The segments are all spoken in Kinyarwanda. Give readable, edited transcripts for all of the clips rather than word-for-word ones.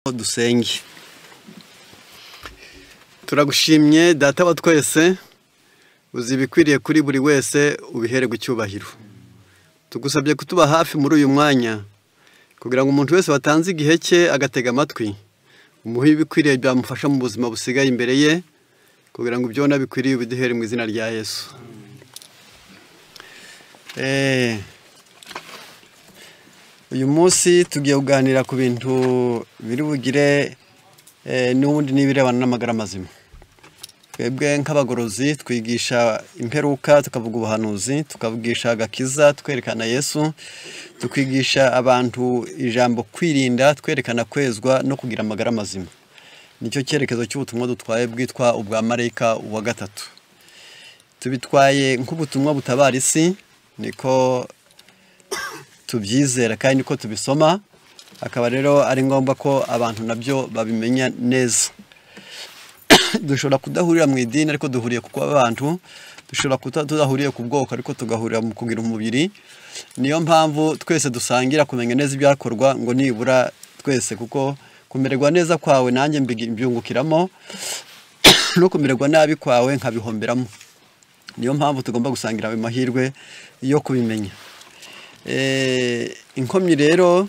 Dusenge. Turagushimye Data wa twese, uzi ibikwiriye kuri buri wese, ubihererwe icyubahiro. Tugusabye kutuba hafi muri uyu mwanya kugira ngo umuntu wese watanze igihe cye agatega amatwi, umuhe ibikwiriye byamufasha mu buzima busigaye imbere ye, kugira ngo ibyo ubona bikwiriye ubiduhere mu izina rya Yesu. Uyu munsi tugiye kuganira ku bintu biri bugire n'ubundi n'ibirebana n'amagara mazima. Twebwe nk'abagorozi twigisha imperuka, tukavuga ubuhanuzi, tukavugisha agakiza, twerekana Yesu, tukigisha abantu ijambo kwirinda, twerekana kwezwa no kugira amagara mazima. Nicyo cyerekezo cy'ubutumwa dutwaye bwitwa ubwa marayika wa gatatu. Tubitwaye nk'ubutumwa butabara isi, niko tubyizera kandi niko tubisoma, akaba rero ari ngombwa ko abantu nabyo babimenya neza. Dushobora kudahurira mu idini ariko duhuriye ku kuba abantu, dushobora kuba tudahuriye ku bwoko ariko tugahurira mu kugira umubiri. Niyo mpamvu twese dusangira kumenya neza ibyakorwa ngo nibura twese, kuko kumererwa neza kwawe nanjye mbyungukiramo, no kumererwa nabi kwawe nkabihomberamo. Niyo mpamvu tugomba gusangira ayo mahirwe yo kubimenya. Inkomyi rero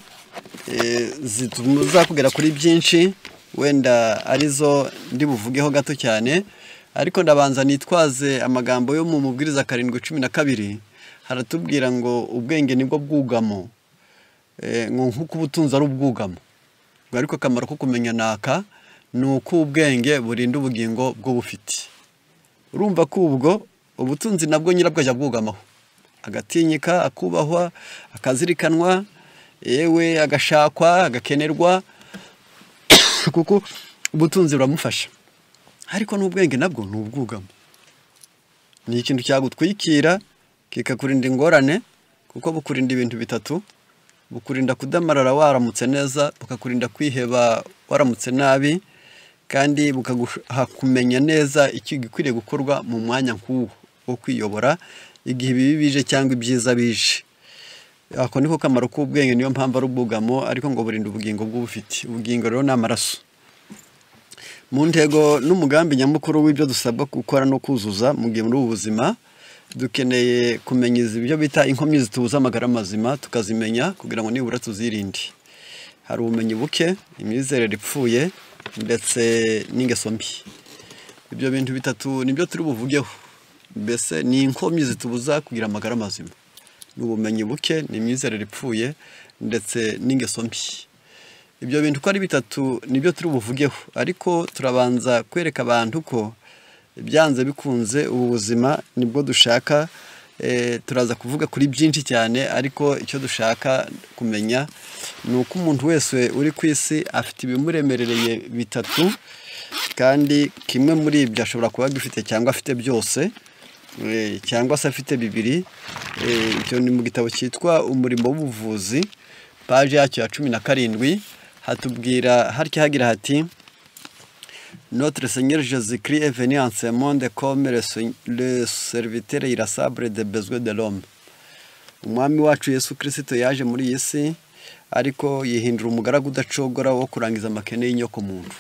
zituma kugera kuri byinshi, wenda arizo ndi buvugeho gato cyane, ariko ndabanza nitwaze amagambo yo mu Mubwiriza 7:12. Haratubwira ngo ubwenge nibwo bwugamo, ngo nkuko ubutunzi ari ubwugamo, ariko akamaro ko kumenya naka ni uko ubwenge burinda ubugingo bw'ubufite. Urumva ko ubwo ubutunzi nabwo nyirabwo ajya bwugamaho, agatinyika, akubahwa, akazirikanwa, yewe agashakwa, agakenerwa, kuko ubutunzi buramufasha. Ariko n'ubwenge nabwo ni ubwugamo, ni ikintu cyagutwikira kikakurinda ingorane, kuko bukurinda ibintu bitatu: bukurinda kudamarara waramutse neza, bukakurinda kwiheba waramutse nabi, kandi bukaguha kumenya neza icyo gikwiriye gukorwa mu mwanya nk'uwo wo kwiyobora igihe ibibi bije cyangwa ibyiza bije. Ako niko kamaro k'ubwenge, niyo mpamvu ari ubwugamo, ariko ngo burinda ubugingo bw'ubufite. Ubugingo rero ni amaraso. Mu ntego n'umugambi nyamukuru w'ibyo dusabwa gukora no kuzuza mu gihe muri ubu buzima, dukeneye kumenya ibyo bita inkomyi zitubuza amagara mazima, tukazimenya kugira ngo nibura tuzirinde. Hari ubumenyi buke, imyizerere ipfuye, ndetse n'ingeso mbi. Ibyo bintu bitatu nibyo turi buvugeho. Mbese ni inkomyi zitubuza kugira amagara mazima: ni ubumenyi buke, ni imyizerere ipfuye, ndetse n'ingeso mbi. Ibyo bintu uko ari bitatu nibyo turi buvugeho, ariko turabanza kwereka abantu ko byanze bikunze ubu buzima nibwo dushaka. Turaza kuvuga kuri byinshi cyane, ariko icyo dushaka kumenya ni uko umuntu wese uri ku isi afite ibimuremerereye bitatu, kandi kimwe muri ibyo ashobora kuba agifite cyangwa afite byose, cyangwa se afite bibiri. Icyo ni mu gitabo cyitwa Umurimo w'Ubuvuzi, paji yacyo ya 17, hatubwira hatya hagira hati: Notre Seigneur Jésus-Christ est venu en ce monde comme le serviteur irascible des besoins de l'homme. Umwami wacu Yesu Kristo yaje muri iyi si, ariko yihindura umugaragu udacogora wo kurangiza amakene y'inyoko muntu.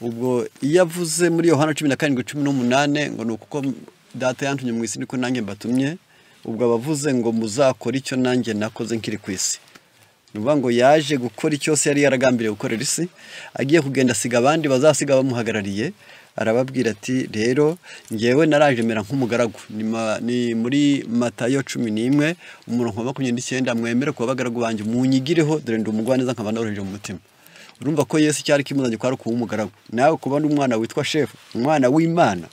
Ubwo iyo avuze muri Yohana 17:18 ngo ni uko Data yantumye mu isi niko nanjye mbatumye, ubwo abavuze ngo muzakora icyo nanjye nakoze nkiri ku isi. Ni ukuvuga ngo yaje gukora icyo se yari yaragambiriye gukorera isi, agiye kugenda asiga abandi bazasiga bamuhagarariye, arababwira ati rero ngewe naraje mera nk'umugaragu. Ni muri Matayo 11 umurongo wa 29, mwemere kuba abagaragu banjye munyigireho, dore ndi umugwaneza nkaba noroheje mu mutima. Urumva ko Yesu cyari kimuzanye kwari kuba umugaragu. Nawe kuba ndi umwana witwa shefu, umwana w'Imana,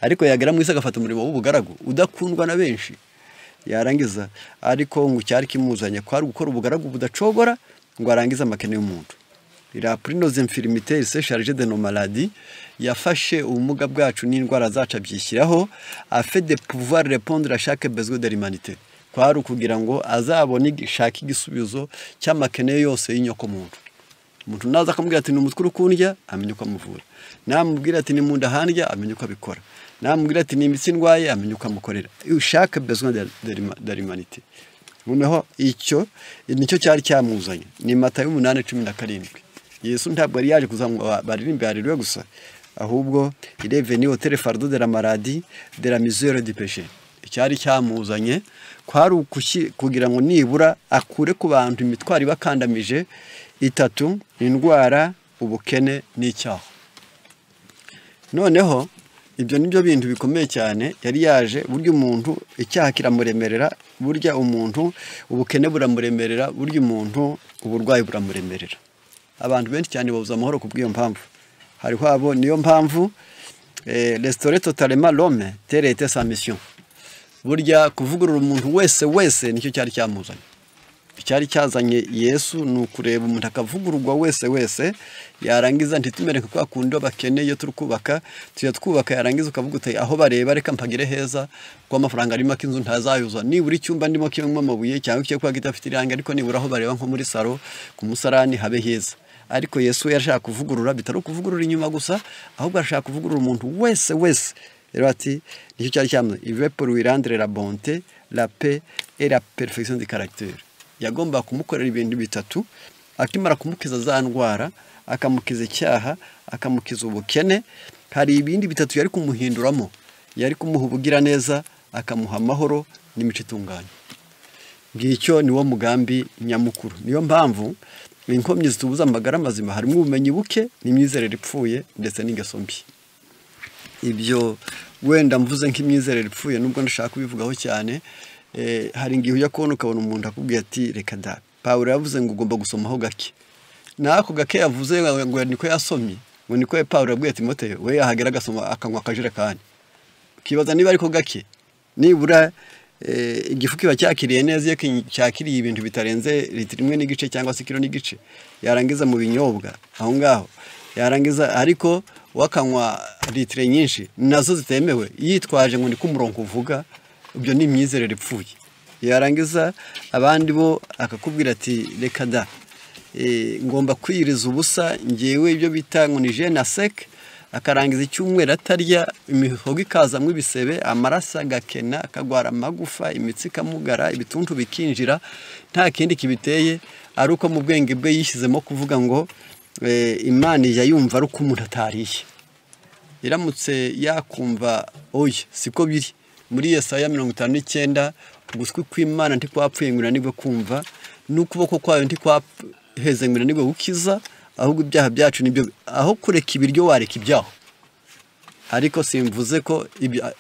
ariko yagera mu isi agafata umurimo w'ubugaragu udakundwa na benshi, yarangiza ariko ngo cyari kimuzanye kwari gukora ubugaragu budacogora ngo arangize amakene y'umuntu. Il a pris nos infirmités, il s'est chargé de nos maladies, yafashe ubumuga bwacu n'indwara zacu abyishyiraho, afin de pouvoir répondre à chaque besoin de l'humanité. Kwari ukugira ngo azabone ishaka igisubizo cy'amakene yose y'inyoko muntu. Umuntu naza akamubwira ati ni umutwe uri kundya, amenya uko amuvura. Namubwira ati ni mu nda handya, amenya uko abikora. Namubwira ati ni imitsi ndwaye, amenya uko amukorera. Chaque besoin de l'humanité. Noneho icyo nicyo cyari cyamuzanye. Ni Matayo 8:17. Yesu ntabwo yari yaje kuza baririmbe haleluya gusa, ahubwo il est venu ôter le fardeau de la maladie, de la misère, du péché. Icyari cyamuzanye kwari kugira ngo nibura akure ku bantu imitwaro ibakandamije itatu: indwara, ubukene n'icyaha. Noneho ibyo nibyo bintu bikomeye cyane yari yaje. Burya umuntu icyaha kiramuremerera, burya umuntu ubukene buramuremerera, burya umuntu uburwayi buramuremerera. Abantu benshi cyane babuze amahoro ku bw'iyo mpamvu. Hariho abo niyo mpamvu restaurer totalement l'homme, telle était sa mission. Burya kuvugurura umuntu wese wese nicyo cyari cyamuzanye. Icyari cyazanye Yesu ni ukureba umuntu akavugururwa wese wese, yarangiza ntitumereke kwa kundi bakeneye. Iyo turi kubaka, tujya twubaka, yarangiza ukavuga uti: "Aho bareba reka mpagire heza, kuko amafaranga arimo inzu ntazayuza, nibura icyumba ndimo kirimo amabuye cyangwa icyo kuba kidafite irangi, ariko nibura aho bareba nko muri salo, ku musarani, habe heza." Ariko Yesu yashaka kuvugurura, bitari ukuvugurura inyuma gusa, ahubwo arashaka kuvugurura umuntu wese wese. Rero ati nicyo cyari cyamuzanye: il veut pour lui rendre la bonté, la paix et la perfection du caractère. Yagomba kumukorera ibintu bitatu akimara kumukiza za ndwara, akamukiza icyaha, akamukiza ubukene. Hari ibindi bitatu yari kumuhinduramo: yari kumuha ubugiraneza, akamuha amahoro n'imico itunganye. Ngicyo niwo mugambi nyamukuru. Niyo mpamvu inkomyi zitubuza amagara mazima harimo ubumenyi buke n'imyizerere ipfuye ndetse n'ingeso mbi. Ibyo wenda mvuze nk'imyizerere ipfuye, nubwo ndashaka kubivugaho cyane, hari igihe ujya kubona ukabona umuntu akubwiye ati: "Reka da, Pawulo yavuze ngo ugomba gusomaho gake." N'ako gake yavuze ngo niko yasomye, ngo niko Pawulo yabwiye Timoteyo, we yahagera agasoma, akanywa akajerekani, ukibaza niba ariko gake. Nibura igifu kiba cyakiriye neza iyo cyakiriye ibintu bitarenze litiro 1.5 cyangwa se ikiro n'igice, yarangiza mu binyobwa aho ngaho, yarangiza ariko wakanywa litiro nyinshi nazo zitemewe, yitwaje ngo niko umurongo uvuga. Ibyo ni imyizerere ipfuye. Yarangiza abandi bo akakubwira ati: "Reka da, ngomba kwiyiriza ubusa ngewe," ibyo bita ngo ni jeûne sec, akarangiza icyumweru atarya, imihogo ikazamo ibisebe, amaraso agakena, akagwara amagufa, imitsi ikamugara, ibituntu bikinjira, nta kindi kibiteye ari uko mu bwenge bwe yishyizemo kuvuga ngo Imana ijya yumva ari uko umuntu atariye. Iramutse yakumva, oya, siko biri. Muri Yesaya 59: "Ugutwi kw'Imana ntikwapfuye ngo inanirwe kumva, n'ukuboko kwayo ntikwaheze ngo inanirwe gukiza, ahubwo ibyaha byacu nibyo." Aho kureka ibiryo wareka ibyaha. Ariko simvuze ko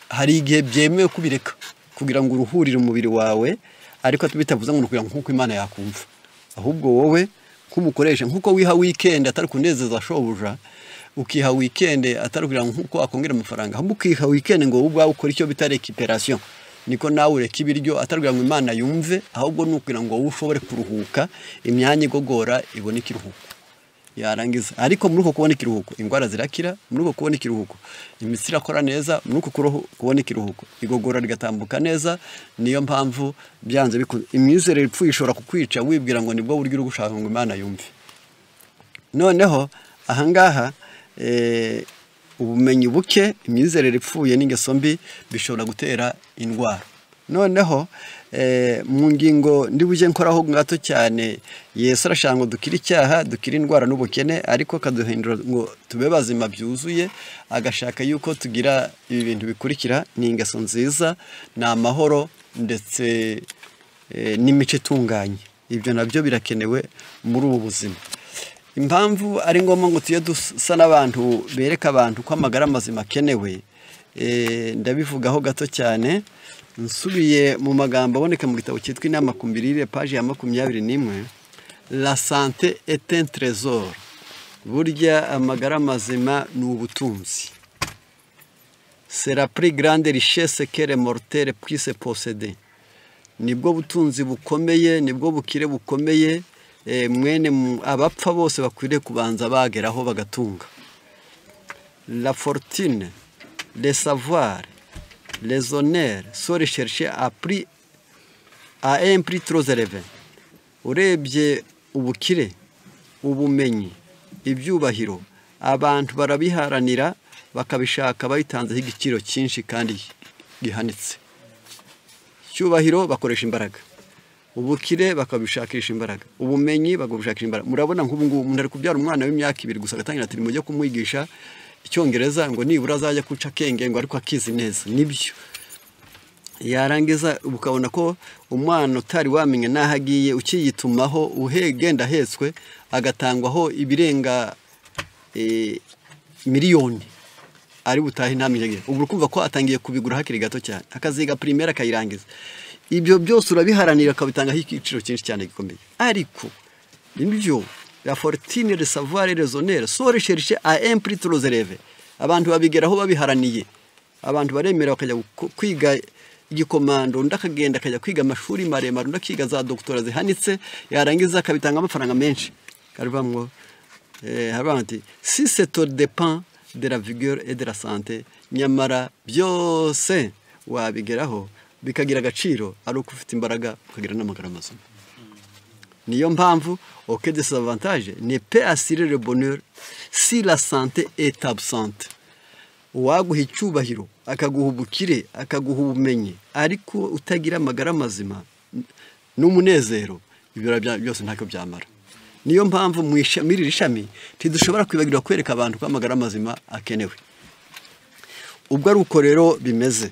hari igihe byemewe kubireka kugira ngo uruhurire umubiri wawe, ariko bitavuze ngo kugira ngo nk'uko Imana yakumva, ahubwo wowe nk'umukoresha, nk'uko wiha weekend atari kunezeza shobuja, ukiha weekend atari kugira ngo nk'uko akongera amafaranga, ahubwo ukiha weekend ngo wowe ubwawe ukore icyo bita récupération, niko nawe ureka ibiryo atari kugira ngo Imana yumve, ahubwo ni ukugira ngo wowe ushobore kuruhuka, imyanya igogora ibone ikiruhuko. Yarangiza ariko muri uko kubona ikiruhuko indwara zirakira, muri uko kubona ikiruhuko imitsi irakora neza, muri uko kubona ikiruhuko igogora rigatambuka neza. Niyo mpamvu byanze bikunze imyizerere ipfuye ishobora kukwica, wibwira ngo nibwo buryo uri gushaka ngo Imana yumve. Noneho ahangaha ubumenyi buke, imyizerere ipfuye n'ingeso mbi bishobora gutera indwara. Noneho mu ngingo ndi bujye nkoraho gato cyane, Yesu arashaka ngo dukire icyaha, dukire indwara n'ubukene, ariko akaduhindura ngo tube bazima byuzuye. Agashaka yuko tugira ibi bintu bikurikira: ni ingeso nziza, ni amahoro, ndetse n'imico itunganye. Ibyo nabyo birakenewe muri ubu buzima. Impamvu ari ngombwa ngo tujye dusa n'abantu bereka abantu ko amagara mazima akenewe, ndabivugaho gato cyane nsubiye mu magambo aboneka mu gitabo cyitwa Inama ku mirire, paji ya 21: "La santé est un trésor." Burya amagara mazima ni ubutunzi. "C'est la plus grande richesse que les mortels puissent posséder." Nibwo butunzi bukomeye, nibwo bukire bukomeye mwene abapfa bose bakwiriye kubanza bageraho bagatunga. "La fortune, le savoir, les honneurs sont recherchés à un prix trop élevé. Urebye ubukire, ubumenyi, ibyubahiro, abantu barabiharanira, bakabishaka babitanzeho igiciro cyinshi kandi gihanitse. Icyubahiro bakoresha imbaraga. Ubukire bakabishakisha imbaraga, ubumenyi bakabushakisha imbaraga. Murabona nk'ubu ngubu umuntu ari kubyara umwana w'imyaka 2 gusa agatangira ati mujye kumwigisha icyongereza ngo nibura azajya kuca akenge ngo ariko akizi neza. Nibyo yarangiza ukabona ko umwana utari wamenya n'aho agiye ukiyitumaho uhegenda ahetswe agatangwaho ibirenga miliyoni ari butahe ntamenye. Ubwo ukumva ko atangiye kubigura hakiri gato cyane, akaziga primaire akayirangiza. Ibyo byose urabiharanira akabitangaho igiciro cyinshi cyane gikomeye. Ariko nibyo la fortune de savoir raisonner sont recherchées à un prix trop élevé. Abantu babigeraho babiharaniye, abantu baremera bakajya kwiga igikomando, undi akagenda akajya kwiga amashuri maremare, undi akiga za doctorat zihanitse, yarangiza akabitanga amafaranga menshi. Karivamwo ati si c'est au dépend de la vigueur et de la santé, nyamara byose wabigeraho bikagira agaciro ari uko ufite imbaraga ukagira n'amagara mazima. Niyo mpamvu aucun des avantages ne peut assurer le bonheur si la santé est absente. Uwaguha icyubahiro akaguha ubukire akaguha ubumenyi ariko utagira amagara mazima n'umunezero, ibyo byose ntacyo byamara. Niyo mpamvu muri iri shami ntidushobora kwibagirwa kwereka abantu ko amagara mazima akenewe. Ubwo ari uko rero bimeze.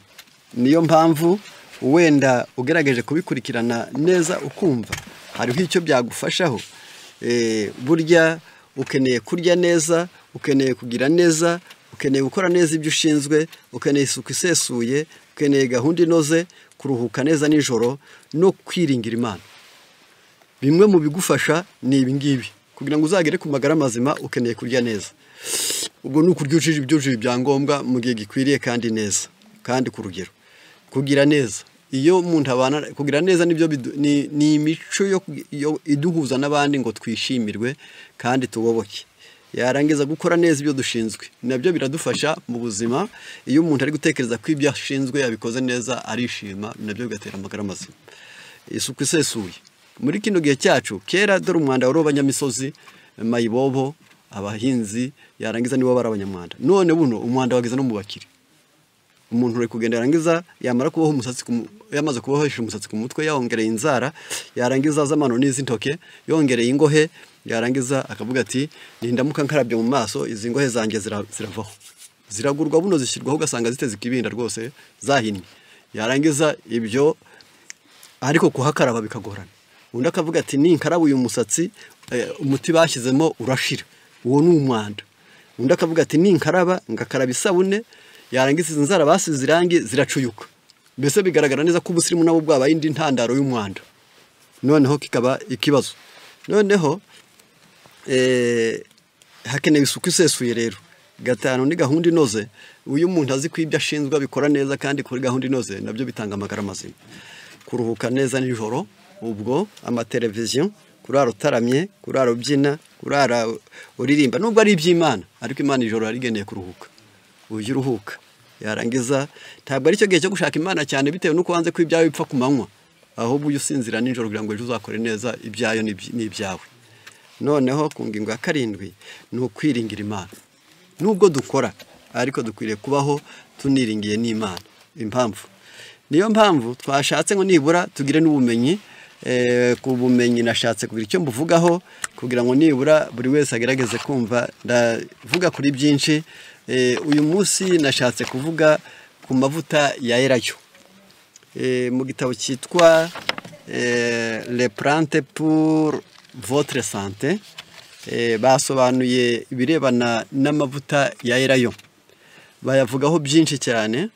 Niyo mpamvu wenda ugerageje kubikurikirana neza ukumva hariho icyo byagufashaho. Burya ukeneye kurya neza, ukeneye kugira neza, ukeneye gukora neza ibyo ushinzwe, ukeneye isuku isesuye, ukeneye gahunda inoze, kuruhuka neza nijoro no kwiringira Imana. Bimwe mu bigufasha ni ibi ngibi. Kugira ngo uzagere ku magara mazima ukeneye kurya neza. Ubwo ni ukurya ibyujuje ibyangombwa mu gihe gikwiriye kandi neza kandi ku rugero. Kugira neza, iyo umuntu abana kugira neza nibyo ni imico yo iduhuza n'abandi ngo twishimirwe kandi tuboboke. Yarangiza gukora neza ibyo dushinzwe, nabyo biradufasha mu buzima. Iyo umuntu ari gutekereza ko ibyo ashinzwe yabikoze neza arishima, nabyo bigatera amagara mazima. Isuku isesuye muri kino gihe cyacu, kera dore umwanda wari abanyamisozi, mayibobo, abahinzi, yarangiza nibo bari abanyamwanda. None buno umwanda wageze no mu bakire. Umuntu uri kugenda yarangiza yamara kuboha umusatsi, yamaze kubohesha umusatsi ku mutwe, yongereye inzara, yarangiza azamano n'izintoke, yongereye ingohe, yarangiza akavuga ati nindamuka nkarabye mu maso izi ngohe zanjye ziravaho. Ziragurwa buno zishyirwaho ugasanga ziteze ikibinda rwose zahinnye. Yarangiza ibyo ariko kuhakaraba bikagorana. Undi akavuga ati ninkaraba uyu musatsi umuti bashyizemo urashira, uwo ni umwanda. Undi akavuga ati ninkaraba ngakaraba isabune, yarangiza izi nzara basize irangi ziracuyuka. Mbese bigaragara neza ko ubusirimu nabo bwabaye indi ntandaro y'umwanda. Noneho kikaba ikibazo. Noneho hakenewe isuku isesuye rero. 5 ni gahunda inoze. Uyu muntu azi ko ibyo ashinzwe abikora neza kandi kuri gahunda inoze, nabyo bitanga amagara mazima. Kuruhuka neza nijoro, ubwo amateleviziyo, kurara utaramye, kurara ubyina, kurara uririmba, nubwo ari iby'Imana ariko Imana ijoro yarigeneye kuruhuka. Ujye uruhuka. Yarangiza ntabwo ari cyo gihe cyo gushaka Imana cyane bitewe nuko wanze ko ibyawe bipfa ku manywa, ahubwo ujye usinzira nijoro kugira ngo ejo uzakore neza ibyayo n'ibyawe. Noneho ku ngingo ya 7 ni ukwiringira Imana. Nubwo dukora ariko dukwiriye kubaho tuniringiye n'Imana. Impamvu niyo mpamvu twashatse ngo nibura tugire n'ubumenyi. Ku bumenyi nashatse kugira icyo mbuvugaho kugira ngo nibura buri wese agerageze kumva. Ndavuga kuri byinshi. Uyu munsi nashatse kuvuga ku mavuta ya elayo. Mu gitabo cyitwa Les plantes pour votre santé, basobanuye ibirebana n'amavuta ya elayo. Bayavugaho byinshi cyane.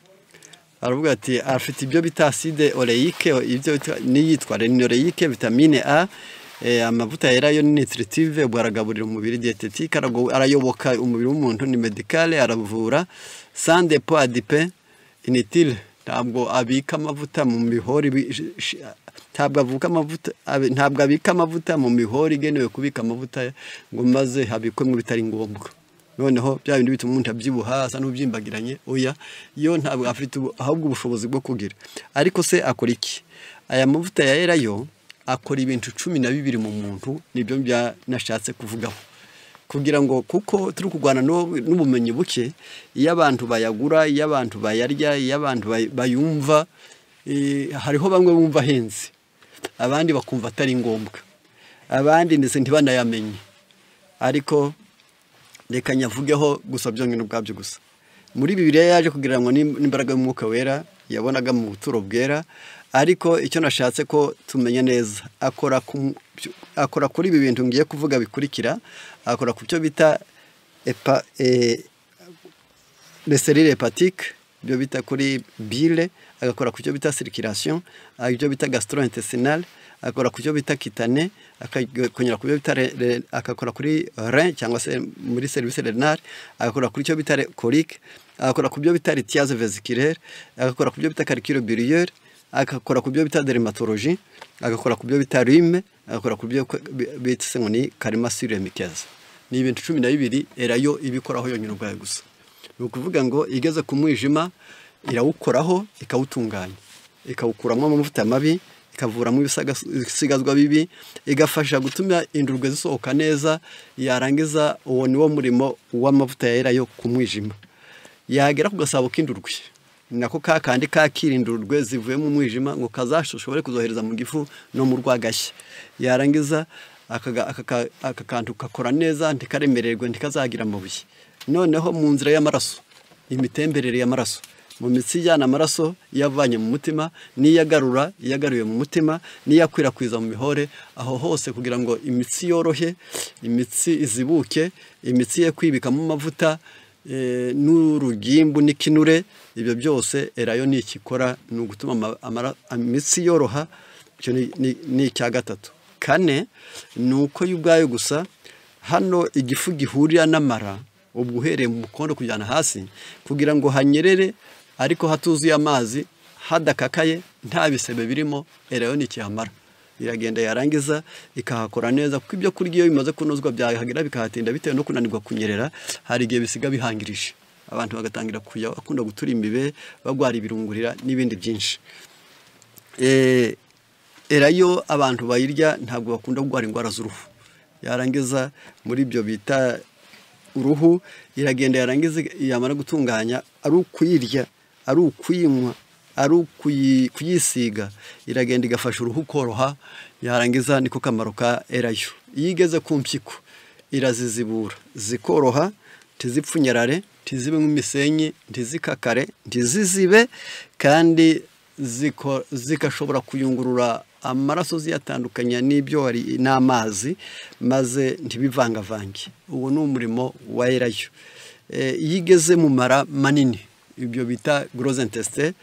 Aravuga ati afite ibyo bita acide oléique, ibyo niyitwa linoléique, vitamine A. Amavuta ya elayo ni nutritive, ubwo aragaburira umubiri, diététique, arayoboka umubiri w'umuntu, ni médicale, aravura, sans dépôt adipeux inutile, ntabwo abika amavuta mu mihori, ntabwo avuka amavuta, ntabwo abika amavuta mu mihori igenewe kubika amavuta ngo maze habikwemo bitari ngombwa. Noneho bya bindi bituma umuntu abyibuha asa n'ubyimbagiranye, oya, yo ntabwo afite ahubwo ubushobozi bwo kugira. Ariko se akora iki? Aya mavuta ya elayo akora ibintu 12 mu muntu, nibyo nashatse kuvugaho. Kugira ngo kuko turi kurwana n'ubumenyi buke, iyo abantu bayagura, iyo abantu bayarya, iyo abantu bayumva, hariho bamwe bumva ahenze. Abandi bakumva atari ngombwa, abandi ndetse ntibanayamenye, ariko reka nyavugeho gusa byonyine ubwabyo gusa. Muri Bibiliya yaje kugereranywa n'imbaraga y'Umwuka Wera yabonaga mu buturo bwera, ariko icyo nashatse ko tumenya neza, akora kuri ibi bintu ngiye kuvuga bikurikira. Akora ku byo bita les cellules hépatiques, ibyo bita kuri bile, agakora ku cyo bita circulation, ibyo bita gastro-intestinal, agakora ku cyo bita cutané, akongera ku byo bita agakora kuri rein cyangwa se muri service rénal, agakora kuri cyo bita colique, agakora ku byo bita lithiase vésiculaire, agakora ku byo bita calcul biliaire, agakora ku byo bita dermatologie, agakora ku byo bita rhume, agakora ku byo bita ngo ni calmant sur muqueuses. Ni ibintu 12 elayo ibikoraho yonyine ubwayo gusa. Ni ukuvuga ngo igeze ku mwijima irawukoraho, ikawutunganya, ikawukuramo amavuta mabi, ikavuramo ibisigazwa bibi, igafasha gutuma indurwe zisohoka neza. Yarangiza uwo ni wo murimo w'amavuta ya elayo ku mwijima. Yagera ku gasabo k'indurwe, nako ka kandi kakira indurwe zivuye mu mwijima ngo kazashobore kuzohereza mu gifu no mu rwagashya. Yarangiza aka kantu kakora neza, ntikaremererwe, ntikazagira amabuye. Noneho mu nzira y'amaraso, imitemberere y'amaraso mu mitsi ijyana amaraso iyavanye mu mutima n'iyagarura, iyagaruye mu mutima n'iyakwirakwiza mu mihore, aho hose kugira ngo imitsi yorohe, imitsi izibuke, imitsi ye kwibikamo amavuta n'urugimbu n'ikinure, ibyo byose elayo ni ikikora, ni ugutuma imitsi yoroha. Icyo ni icya gatatu. Kane ni uko yo ubwayo gusa hano igifu gihurira n'amara, ubwo uhereye mu mukondo kujyana hasi, kugira ngo hanyerere ariko hatuzuye amazi, hadakakaye, nta bisebe birimo, elayo ni ikihamara. Iragenda yarangiza ikahakora neza, kuko ibyo kurya iyo bimaze kunozwa byahagera bikahatinda bitewe no kunanirwa kunyerera, hari igihe bisiga bihangirije, abantu bagatangira kujya bakunda gutura imibe, bagwara ibirungurira n'ibindi byinshi. Elayo abantu bayirya ntabwo bakunda kurwara indwara z'uruhu. Yarangiza muri ibyo bita uruhu iragenda, yarangiza yamara gutunganya, ari ukuyirya, ari ukuyinywa, ari kuyisiga, iragenda igafasha uruhu koroha. Yarangiza niko kamaro ka elayo. Iyo igeze ku mpyiko irazizibura zikoroha, ntizipfunyarare, ntizibe nk'imisenyi, ntizikakare, ntizizibe, kandi zigashobora kuyungurura amaraso ziyatandukanya n'ibyo wari n'amazi, maze ntibivangavange. Uwo ni umurimo wa elayo. Iyo igeze mu mara manini, ibyo bita gros intestin,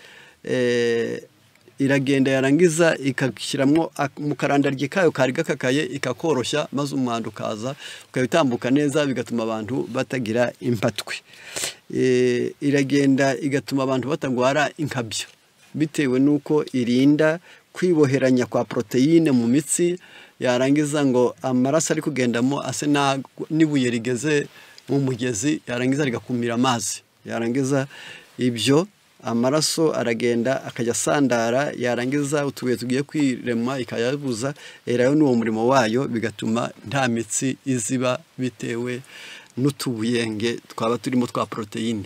iragenda yarangiza ikashyiramo mu karandaryi kayo kari gakakaye, ikakoroshya, maze umwanda ukaza ukabitambuka neza, bigatuma abantu batagira impatwe. Iragenda igatuma abantu batagwara inkabyo, bitewe n'uko irinda kwiboheranya kwa poroteyine mu mitsi. Yarangiza ngo amaraso ari kugendamo ase n'ibuye rigeze mu mugezi, yarangiza rigakumira amazi. Yarangiza ibyo amaraso aragenda akajya asandara, yarangiza utubuye tugiye kwirema ikayabuza. Elayo ni uwo murimo wayo, bigatuma nta mitsi iziba bitewe n'utubuyenge twaba turimo twa poroteyine.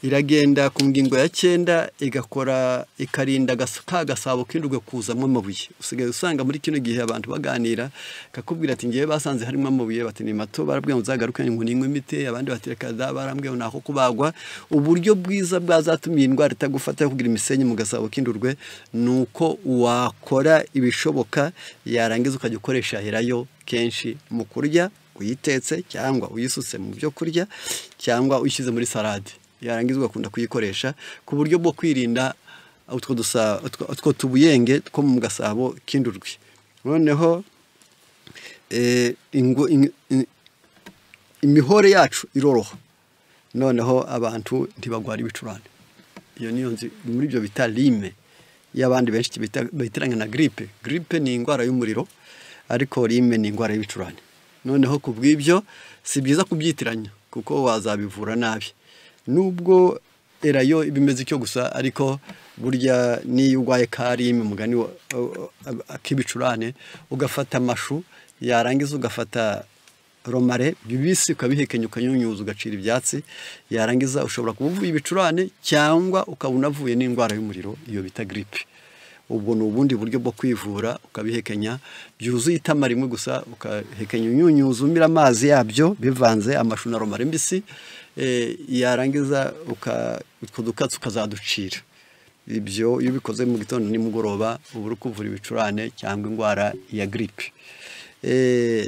Iragenda ku ngingo ya 9 igakora, ikarinda ka gasabo k'indurwe kuzamo amabuye. Usigaye usanga muri kino gihe abantu baganira kakubwira ati ngiye basanze harimo amabuye, bati ni mato, barabwiye ngo nzagaruke ngo ninywe imiti, abandi bati reka da, barambwiye ngo nako kubagwa. Uburyo bwiza bwazatuma iyi ndwara itagufata yo kugira imisenyi mu gasabo k'indurwe ni uko wakora ibishoboka, yarangiza ukajya ukoresha elayo kenshi mu kurya, uyitetse cyangwa uyisutse mu byo kurya cyangwa uyishyize muri salade. Yarangiza ugakunda kuyikoresha ku buryo bwo kwirinda utwo tubuyenge two mu gasabo k'indurwe. Noneho imihore yacu iroroha, noneho abantu ntibagwara ibicurane. Iyo niyo nzi muri ibyo bita rhume, y'abandi benshi bitiranya na grippe. Grippe ni indwara y'umuriro, ariko rhume ni indwara y'ibicurane. Noneho ku bw'ibyo si byiza kubyitiranya kuko wazabivura nabi. Nubwo elayo ibimeze icyo gusa, ariko burya niyo urwaye ka rhume mugani k'ibicurane, ugafata amashu, yarangiza ugafata romarin bibisi ukabihekenya, ukanyunyuza, ugacira ibyatsi, yarangiza ushobora kuba uvuye ibicurane cyangwa ukaba unavuye n'indwara y'umuriro, iyo bita grippe. Ubwo ni ubundi buryo bwo kwivura, ukabihekenya byuzuye itama rimwe gusa, ukahekenya unyunyuza umira amazi yabyo bivanze amashu na romari mbisi, yarangiza utwo dukatsi ukazaducira. Ibyo iyo ubikoze mu gitondo nimugoroba uba uri kuvura ibicurane cyangwa indwara ya grippe.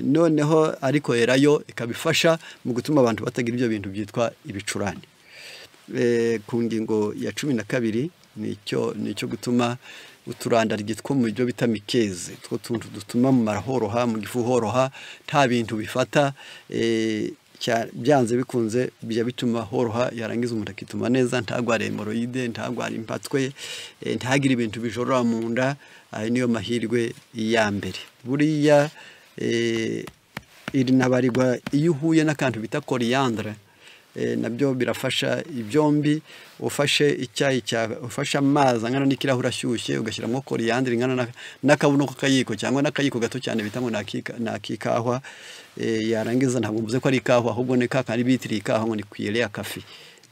Noneho ariko elayo ikaba ifasha mu gutuma abantu batagira ibyo bintu byitwa ibicurane. Ku ngingo ya 12 nicyo gutuma uturanda ryitwa mu byo bita mikeze, two tuntu dutuma mu mara horoha, mu gifu horoha, nta bintu bifata, byanze bikunze bijya bituma horoha, yarangiza umuntu akituma neza, ntagware hemoroide, ntagware impatwe, ntagire ibintu bijorora mu nda. Ayo niyo mahirwe ya mbere. Buriya iri nabarirwa iyo uhuye n'akantu bita coriandre, nabyo birafasha ibyombi. Ufashe icyayi cya ufashe amazi angana n'ikirahure ashyushye, ugashyiramo coriandre ingana n'akabuno k'akayiko cyangwa n'akayiko gato cyane bita ngo nakikahwa, yarangiza ntabwo mvuze ko ari ikahwa, ahubwo ni kakandi bitiriye ikahwa ngo ni cuillère ya café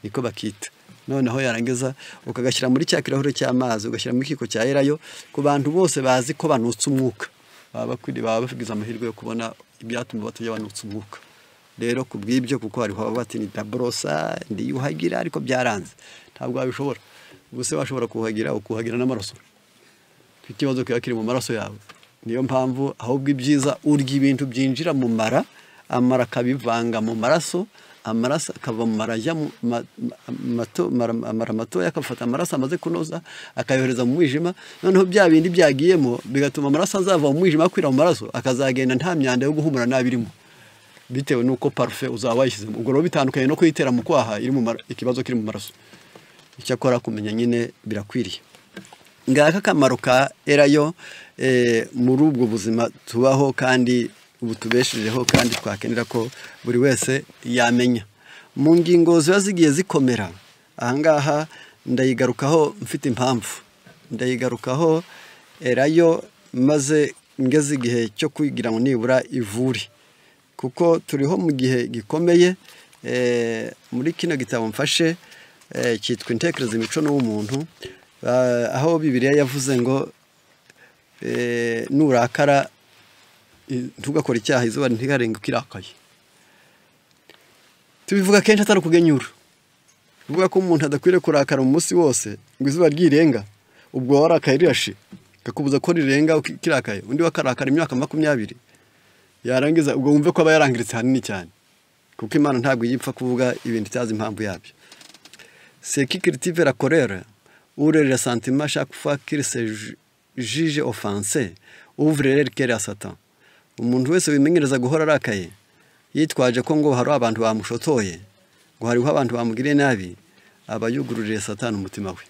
niko bakita. Noneho yarangiza ukagashyira muri cya kirahure cy'amazi, ugashyira mu kiko cya elayo. Ku bantu bose bazi ko banutse umwuka, baba bafigiza amahirwe yo kubona ibyatuma batajya banutse umwuka. Rero ku bw'ibyo, kuko hariho bati ni dabrosa ndiyuhagira ariko byaranze, ntabwo wabishobora. Ubuse washobora kuhagira ukuhagira n'amaraso, ikibazo kiba kiri mu maraso yawe. Niyo mpamvu ahubwo ibyiza urya ibintu byinjira mu mara, amara akabivanga mu maraso, amaraso akava mu mara ajya mu amara matoya, akafata amaraso amaze kunoza akayohereza mu mwijima. Noneho bya bindi byagiyemo bigatuma amaraso azava mu mwijima akwira mu maraso, akazagenda nta myanda yo guhumura nabi irimo, bitewe nuko parufe uzaba wayishyizemo. Ubwo rero bitandukanye no kuyitera mu kwaha iri mu ikibazo kiri mu maraso. Icyakora kumenya nyine birakwiriye. Ngaka akamaro ka elayo muri ubwo buzima tubaho kandi butubeshejeho, kandi twakenera ko buri wese yamenya. Mu ngingo ziba zigiye zikomera ahangaha ndayigarukaho mfite impamvu, ndayigarukaho elayo maze ngeze igihe cyo kugira ngo nibura ivure, kuko turiho mu gihe gikomeye. Muri kino gitabo mfashe cyitwa Intekerezo imico n'ubumuntu, aho Bibiliya yavuze ngo nurakara ntugakora icyaha, izuba ntigarenga ukirakaye. Tubivuga kenshi atari ukugenyura, tuvuga ko umuntu adakwiriye kurakara umunsi wose ngo izuba ryirenga, ubwo warakaye rirashe kakubuza ko rirenga ukirakaye. Undi wakarakara imyaka 20 yarangiza, ubwo wumve ko aba yarangiritse hanini cyane, kuko Imana ntabwo yipfa kuvuga ibintu itazi impamvu yabyo. C'est qui cultive la colère ou le ressentiment chaque fois qu'il se juge offensé ouvre leur cœur à Satan. Umuntu wese wimenyereza guhora arakaye yitwaje ko ngo hari abantu bamushotoye, ngo hariho abantu bamugiriye nabi, aba yugururiye Satani umutima we.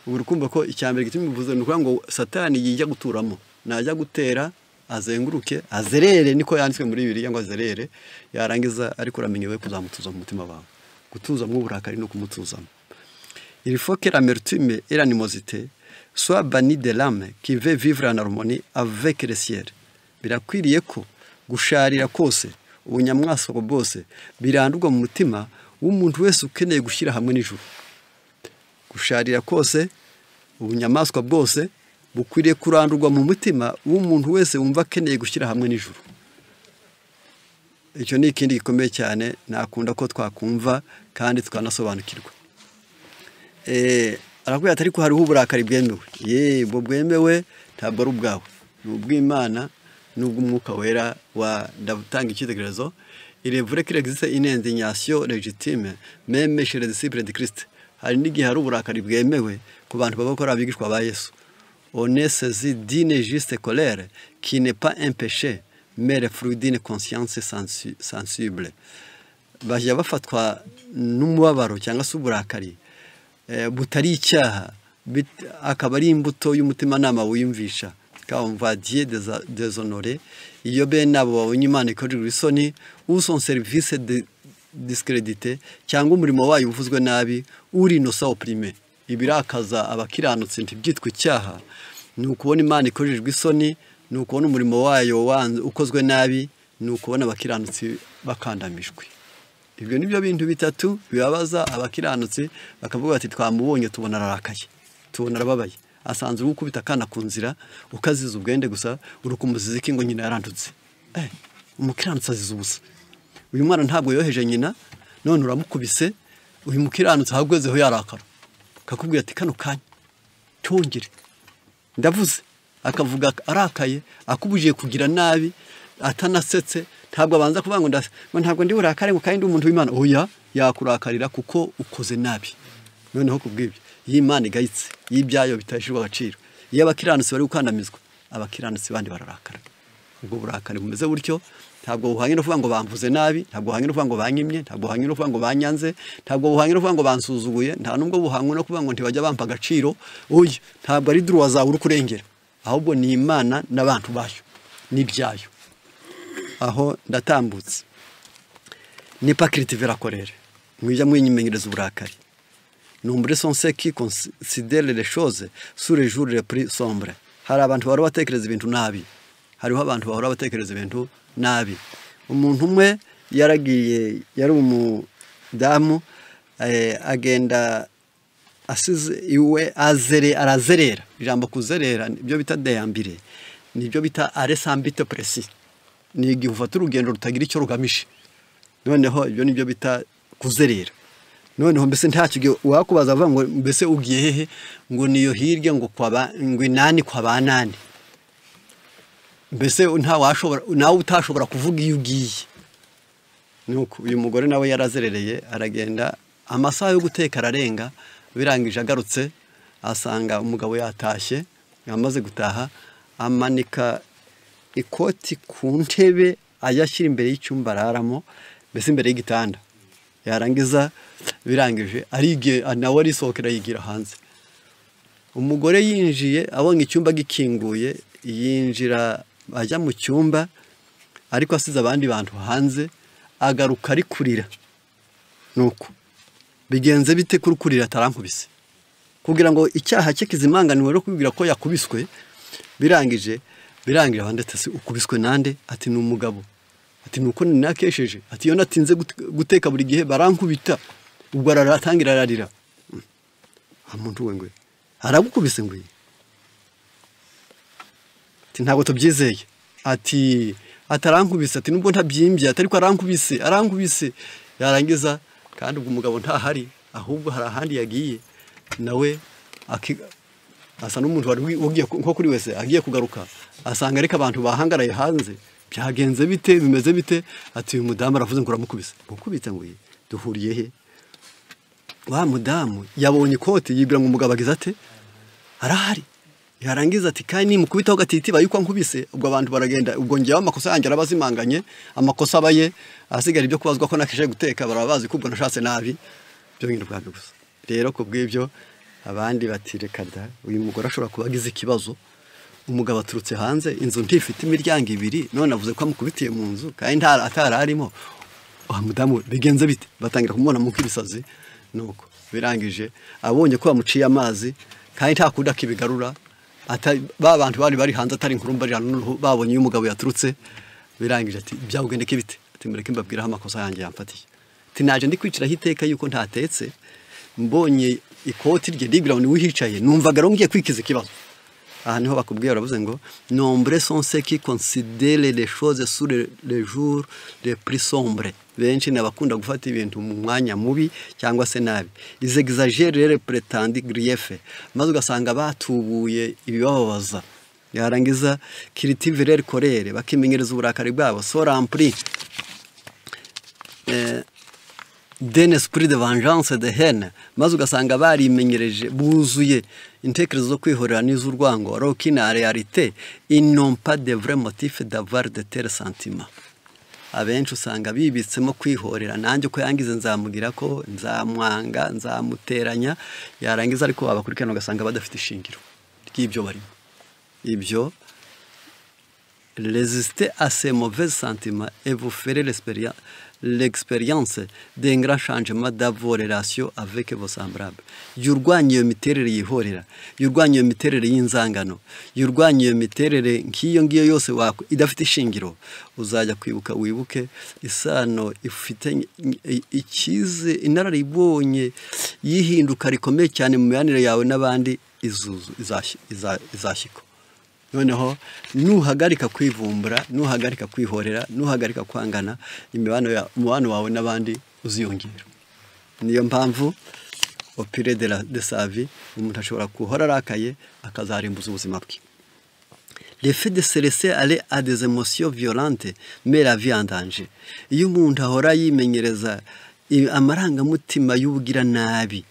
Ubu urukumva ko icyambere gituma bivuze ni ukuvuga ngo Satani yijya guturamo, najya gutera azenguruke azerere, niko yanditswe muri Bibiliya ngo azerere, yarangiza ariko uramenye we kuzamutuza mu mutima wawe. Gutuza mu burakari no kumutuzamo. Il faut que l'amertume et l'animosité soient bannies de l'âme qui veut vivre en harmonie avec le ciel. Birakwiriye ko gusharira kose, ubunyamwaso bwose birandurwa mu mutima w'umuntu wese ukeneye gushyira hamwe n'ijuru. Gusharira kose, ubunyamaswa bwose bukwiriye kurandurwa mu mutima w'umuntu wese wumva akeneye gushyira hamwe n'ijuru. Icyo ni ikindi gikomeye cyane nakunda ko twakumva kandi tukanasobanukirwa. Arakubwira ati ariko hariho uburakari bwemewe. Ubwo bwemewe ntabwo ari ubwawe, ni ubw'Imana n'ubw'Umwuka Wera wa ndatanga icyitegererezo. Il est vrai qu'il existe une indignation légitime même chez les disciples de Christ. Hari n'igihe hari uburakari bwemewe ku bantu baba bakora abigishwa ba Yesu. On est saisi d'une juste colère qui n'est pas un péché mais le fruit d'une conscience sensible. Bajya bafatwa n'umubabaro cyangwa se uburakari butari icyaha, akaba ari imbuto y'umutimanama wiyumvisha. Quand on voit Dieu déshonoré, iyo bene abo babonye Imana ikorerwa isoni, ou son service discrédité, cyangwa umurimo wayo uvuzwe nabi, uri innocent opprimé. Ibirakaza abakiranutse ntibyitwe icyaha, ni ukubona Imana ikorerwa isoni, ni ukubona umurimo wayo ukozwe nabi, ni ukubona abakiranutsi bakandamijwe. Ibyo nibyo bintu bitatu bibabaza abakiranutsi, bakavuga bati twamubonye tubona ararakaye, tubona arababaye. Asanze uri gukubita akana ku nzira ukaziza ubwende gusa, uri kumuziza iki? Ngo nyina yarandutse. Umukiranutsi aziza ubusa. Uyu mwana ntabwo yoheje nyina, none uramukubise. Uyu mukiranutsi ahagwezeho yarakara, akakubwira ati kano kanya tongere ndavuze, akavuga arakaye, akubujije kugira nabi, atanasetse. Ntabwo abanza kuvuga ngo ntabwo ndi burakare ngo kandi ndi umuntu w'Imana. Oya, yakurakarira kuko ukoze nabi. Noneho kubw'ibyo, iyo Imana igayitse, iyo ibyayo bitashirwa agaciro, iyo abakiranutsi bari gukandamizwa, abakiranutsi bandi bararakara. Ubwo burakari bumeze butyo ntabwo buhanye no kuvuga ngo bamvuze nabi, ntabwo buhanye no kuvuga ngo banyimye, ntabwo buhanye no kuvuga ngo banyanze, ntabwo buhanye no kuvuga ngo bansuzuguye, nta nubwo buhanye no kuvuga ngo ntibajya bampa agaciro. Oya, ntabwo ari droit zawe uri kurengera, ahubwo ni Imana n'abantu bayo n'ibyayo. Aho ndatambutse. Ne pas cultiver la colère, mwijya mwinyimenyereza uburakari. Nombreux sont ceux qui considèrent les choses sous les jours les plus sombres. Hari abantu bahora batekereza ibintu nabi, hariho abantu bahora batekereza ibintu nabi. Umuntu umwe yaragiye, yari umudamu, agenda asize iwe azere, arazerera. Ijambo kuzerera nibyo bita déambuler, nibyo bita aller sans but précis, ni igihe ufata urugendo rutagira icyo rugamije. Noneho ibyo nibyo bita kuzerera. Noneho mbese ntacyo gihe wakubaza avuga ngo mbese ugiye hehe, ngo niyo hirya, ngo kwa ngo inani kwa banani, mbese nta washobora nawe utashobora kuvuga iyo ugiye. Nuko uyu mugore nawe yarazerereye, aragenda, amasaha yo guteka ararenga. Birangije agarutse asanga umugabo yatashye. Amaze gutaha amanika ikoti ku ntebe, ayashyira imbere y'icyumba araramo, mbese imbere y'igitanda. Yarangiza birangije arige nawe arisohokera yigira hanze. Umugore yinjiye abonye icyumba gikinguye, yinjira ajya mu cyumba, ariko asize abandi bantu hanze. Agaruka ari kurira. Nuko bigenze bite kuri kurira? Atarankubise. Kugira ngo icyaha cye kizimanganiwe no kubwira ko yakubiswe. Birangije abandi ati ukubiswe nande? Ati ni umugabo. Ati nuko ninakesheje. Ati iyo natinze guteka buri gihe barankubita. Ubwo aratangira ararira. Umuntu we ngwe aragukubise ngwe? Ati ntabwo tubyizeye. Ati atarankubise. Ati nubwo ntabyimbye, ati ariko arankubise, arankubise. Yarangiza kandi ubwo umugabo ntahari, ahubwo hari ahandi yagiye nawe, asa n'umuntu wari ugiye nko kuri wese, agiye kugaruka asanga ariko abantu bahangaraye hanze. Byagenze bite? Bimeze bite? Ati uyu mudamu aravuze ngo uramukubise. Mukubitse ngo duhuriye he? Wa mudamu yabonye ikoti, yibwira ngo umugabo agize ate, arahari. Yarangiza ati kandi nimukubitaho gatiti yuko ankubise, ubwo abantu baragenda, ubwo ngewe amakosa yanjye arabazimanganye, amakosa abaye asigara ibyo kubazwa ko nakeshe guteka, baraba bazi ko ubwo nashatse nabi byo nyine ubwabyo gusa. Rero ku bw'ibyo abandi bati reka da, uyu mugore ashobora kuba agize ikibazo. Umugabo aturutse hanze, inzu ntifite imiryango ibiri, none avuze ko amukubitiye mu nzu kandi atari arimo. Wa mudamu bigenze bite? Batangira kumubona mu k'ibisazi. Nuko birangije abonye ko bamuciye amazi kandi nta kundi akibigarura, ba bantu bari hanze atari inkuru mbari, babonye uyu mugabo yaturutse. Birangije ati byawugendeke bite? Ati mureke mbabwiraho amakosa yanjye yamfatiye. Ati naje ndi kwiciraho iteka yuko ntatetse, mbonye ikoti rye ndibwira ngo niwe uhicaye, numvaga rero ngiye kwikiza ikibazo. Aha niho bakubwiye, baravuze ngo nombreux sont ceux qui considèrent les choses sous les jours les plus sombres. Benshi ni abakunda gufata ibintu mu mwanya mubi cyangwa se nabi. Ils exagèrent les prétendus griefs, maze ugasanga batubuye ibibababaza. Yarangiza cultivent leur colère, bakimenyereza uburakari bwabo. Sont remplis d'un esprit de vengeance, de haine, maze ugasanga barimenyereje, buzuye intekerezo zo kwihorera n'iz'urwango, alors qu'en réalité ils n'ont pas de vrais motifs d'avoir de tels sentiments. Abenshi usanga bibitsemo kwihorera, nanjye uko yangize nzamugira ko nzamwanga, nzamuteranya. Yarangiza ariko wabakurikirana ugasanga badafite ishingiro ry'ibyo barimo. Ibyo, résistez à ces mauvais sentiments et vous ferez l'expérience d'un grand changement dans vos relations avec vos semblables. Jya urwanya iyo miterere yihorera, jya urwanya iyo miterere y'inzangano, jya urwanya iyo miterere nk'iyo ngiyo yose idafite ishingiro. Uzajya kwibuka wibuke isano ifite ikize inararibonye yihinduka rikomeye cyane mu mibanire yawe n'abandi. izashyika. Noneho nuhagarika kwivumbura, nuhagarika kwihorera, nuhagarika kwangana, umubano wawe n'abandi uziyongera. Niyo mpamvu au pire de sa vie umuntu ashobora guhora arakaye akazarimbuza ubuzima bwe. Le fait de se laisser aller à des émotions violentes met la vie en danger. Iyo umuntu ahora yimenyereza amarangamutima y'ubugiranabi,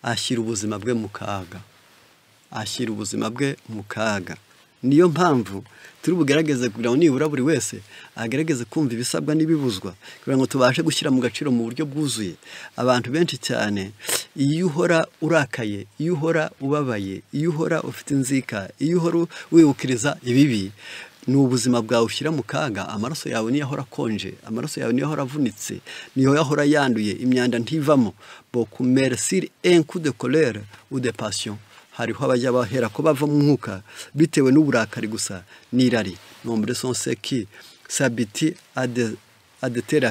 ashyira ubuzima bwe mu kaga, ashyira ubuzima bwe mu kaga. Niyo mpamvu turi bugerageze kugira ngo nibura buri wese agerageze kumva ibisabwa n'ibibuzwa, kugira ngo tubashe gushyira mu gaciro mu buryo bwuzuye. Abantu benshi cyane, iyo uhora urakaye, iyo uhora ubabaye, iyo uhora ufite inzika, iyo uhora wibukiriza ibibi, ni ubuzima bwawe ushyira mu kaga. Amaraso yawe niyo ahora akonje, amaraso yawe niyo ahora avunitse, niyo ahora yanduye, imyanda ntivamo. Beaucoup meurent sur un coup de colère ou de passion. Hariho abajya bahera ko bava mu mwuka bitewe n'uburakari gusa n'irari. Nombreux sont ceux qui s'habituent à de tels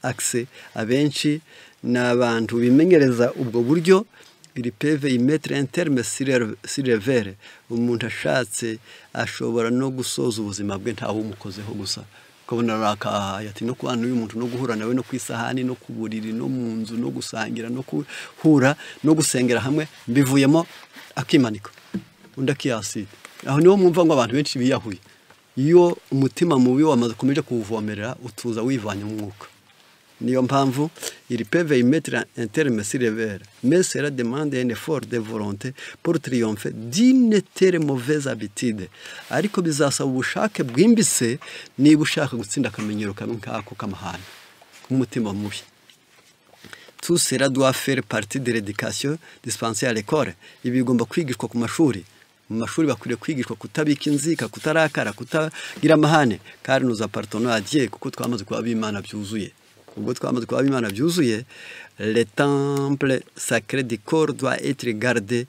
accès. Abenshi ni abantu bimenyereza ubwo buryo. Ils peuvent y mettre un terme s'ils veulent. Umuntu ashatse ashobora no gusoza ubuzima bwe ntawe umukozeho, gusa ukabona arakahaye ati no kubana n'uyu muntu, no guhura nawe, no ku isahani, no ku buriri, no mu nzu, no gusangira, no guhura, no gusengera hamwe, mbivuyemo, akimanika, undi akiyasida. Aho niho mwumva ngo abantu benshi biyahuye. Iyo umutima mubi wamaze ukomeje kuwuvomerera, utuza wivanye mu mwuka. Niyo mpamvu ils peuvent y mettre un terme s'ils veulent, mais cela demande un effort de volonté pour triompher d'une telle mauvaise habitude. Ariko bizasaba ubushake bwimbitse niba ushaka gutsinda akamenyero kamwe nk'ako k'amahane k'umutima mubi. Tout cela doit faire partie de l'éducation dispensée à l'école. Ibi bigomba kwigishwa ku mashuri. Mu mashuri bakwiriye kwigishwa kutabika inzika, kutarakara, kutagira amahane. Car nous appartenons à Dieu, kuko twamaze kuba ab'Imana byuzuye. Ubwo twamaze kuba ab'Imana byuzuye, le temple sacré du corps doit être gardé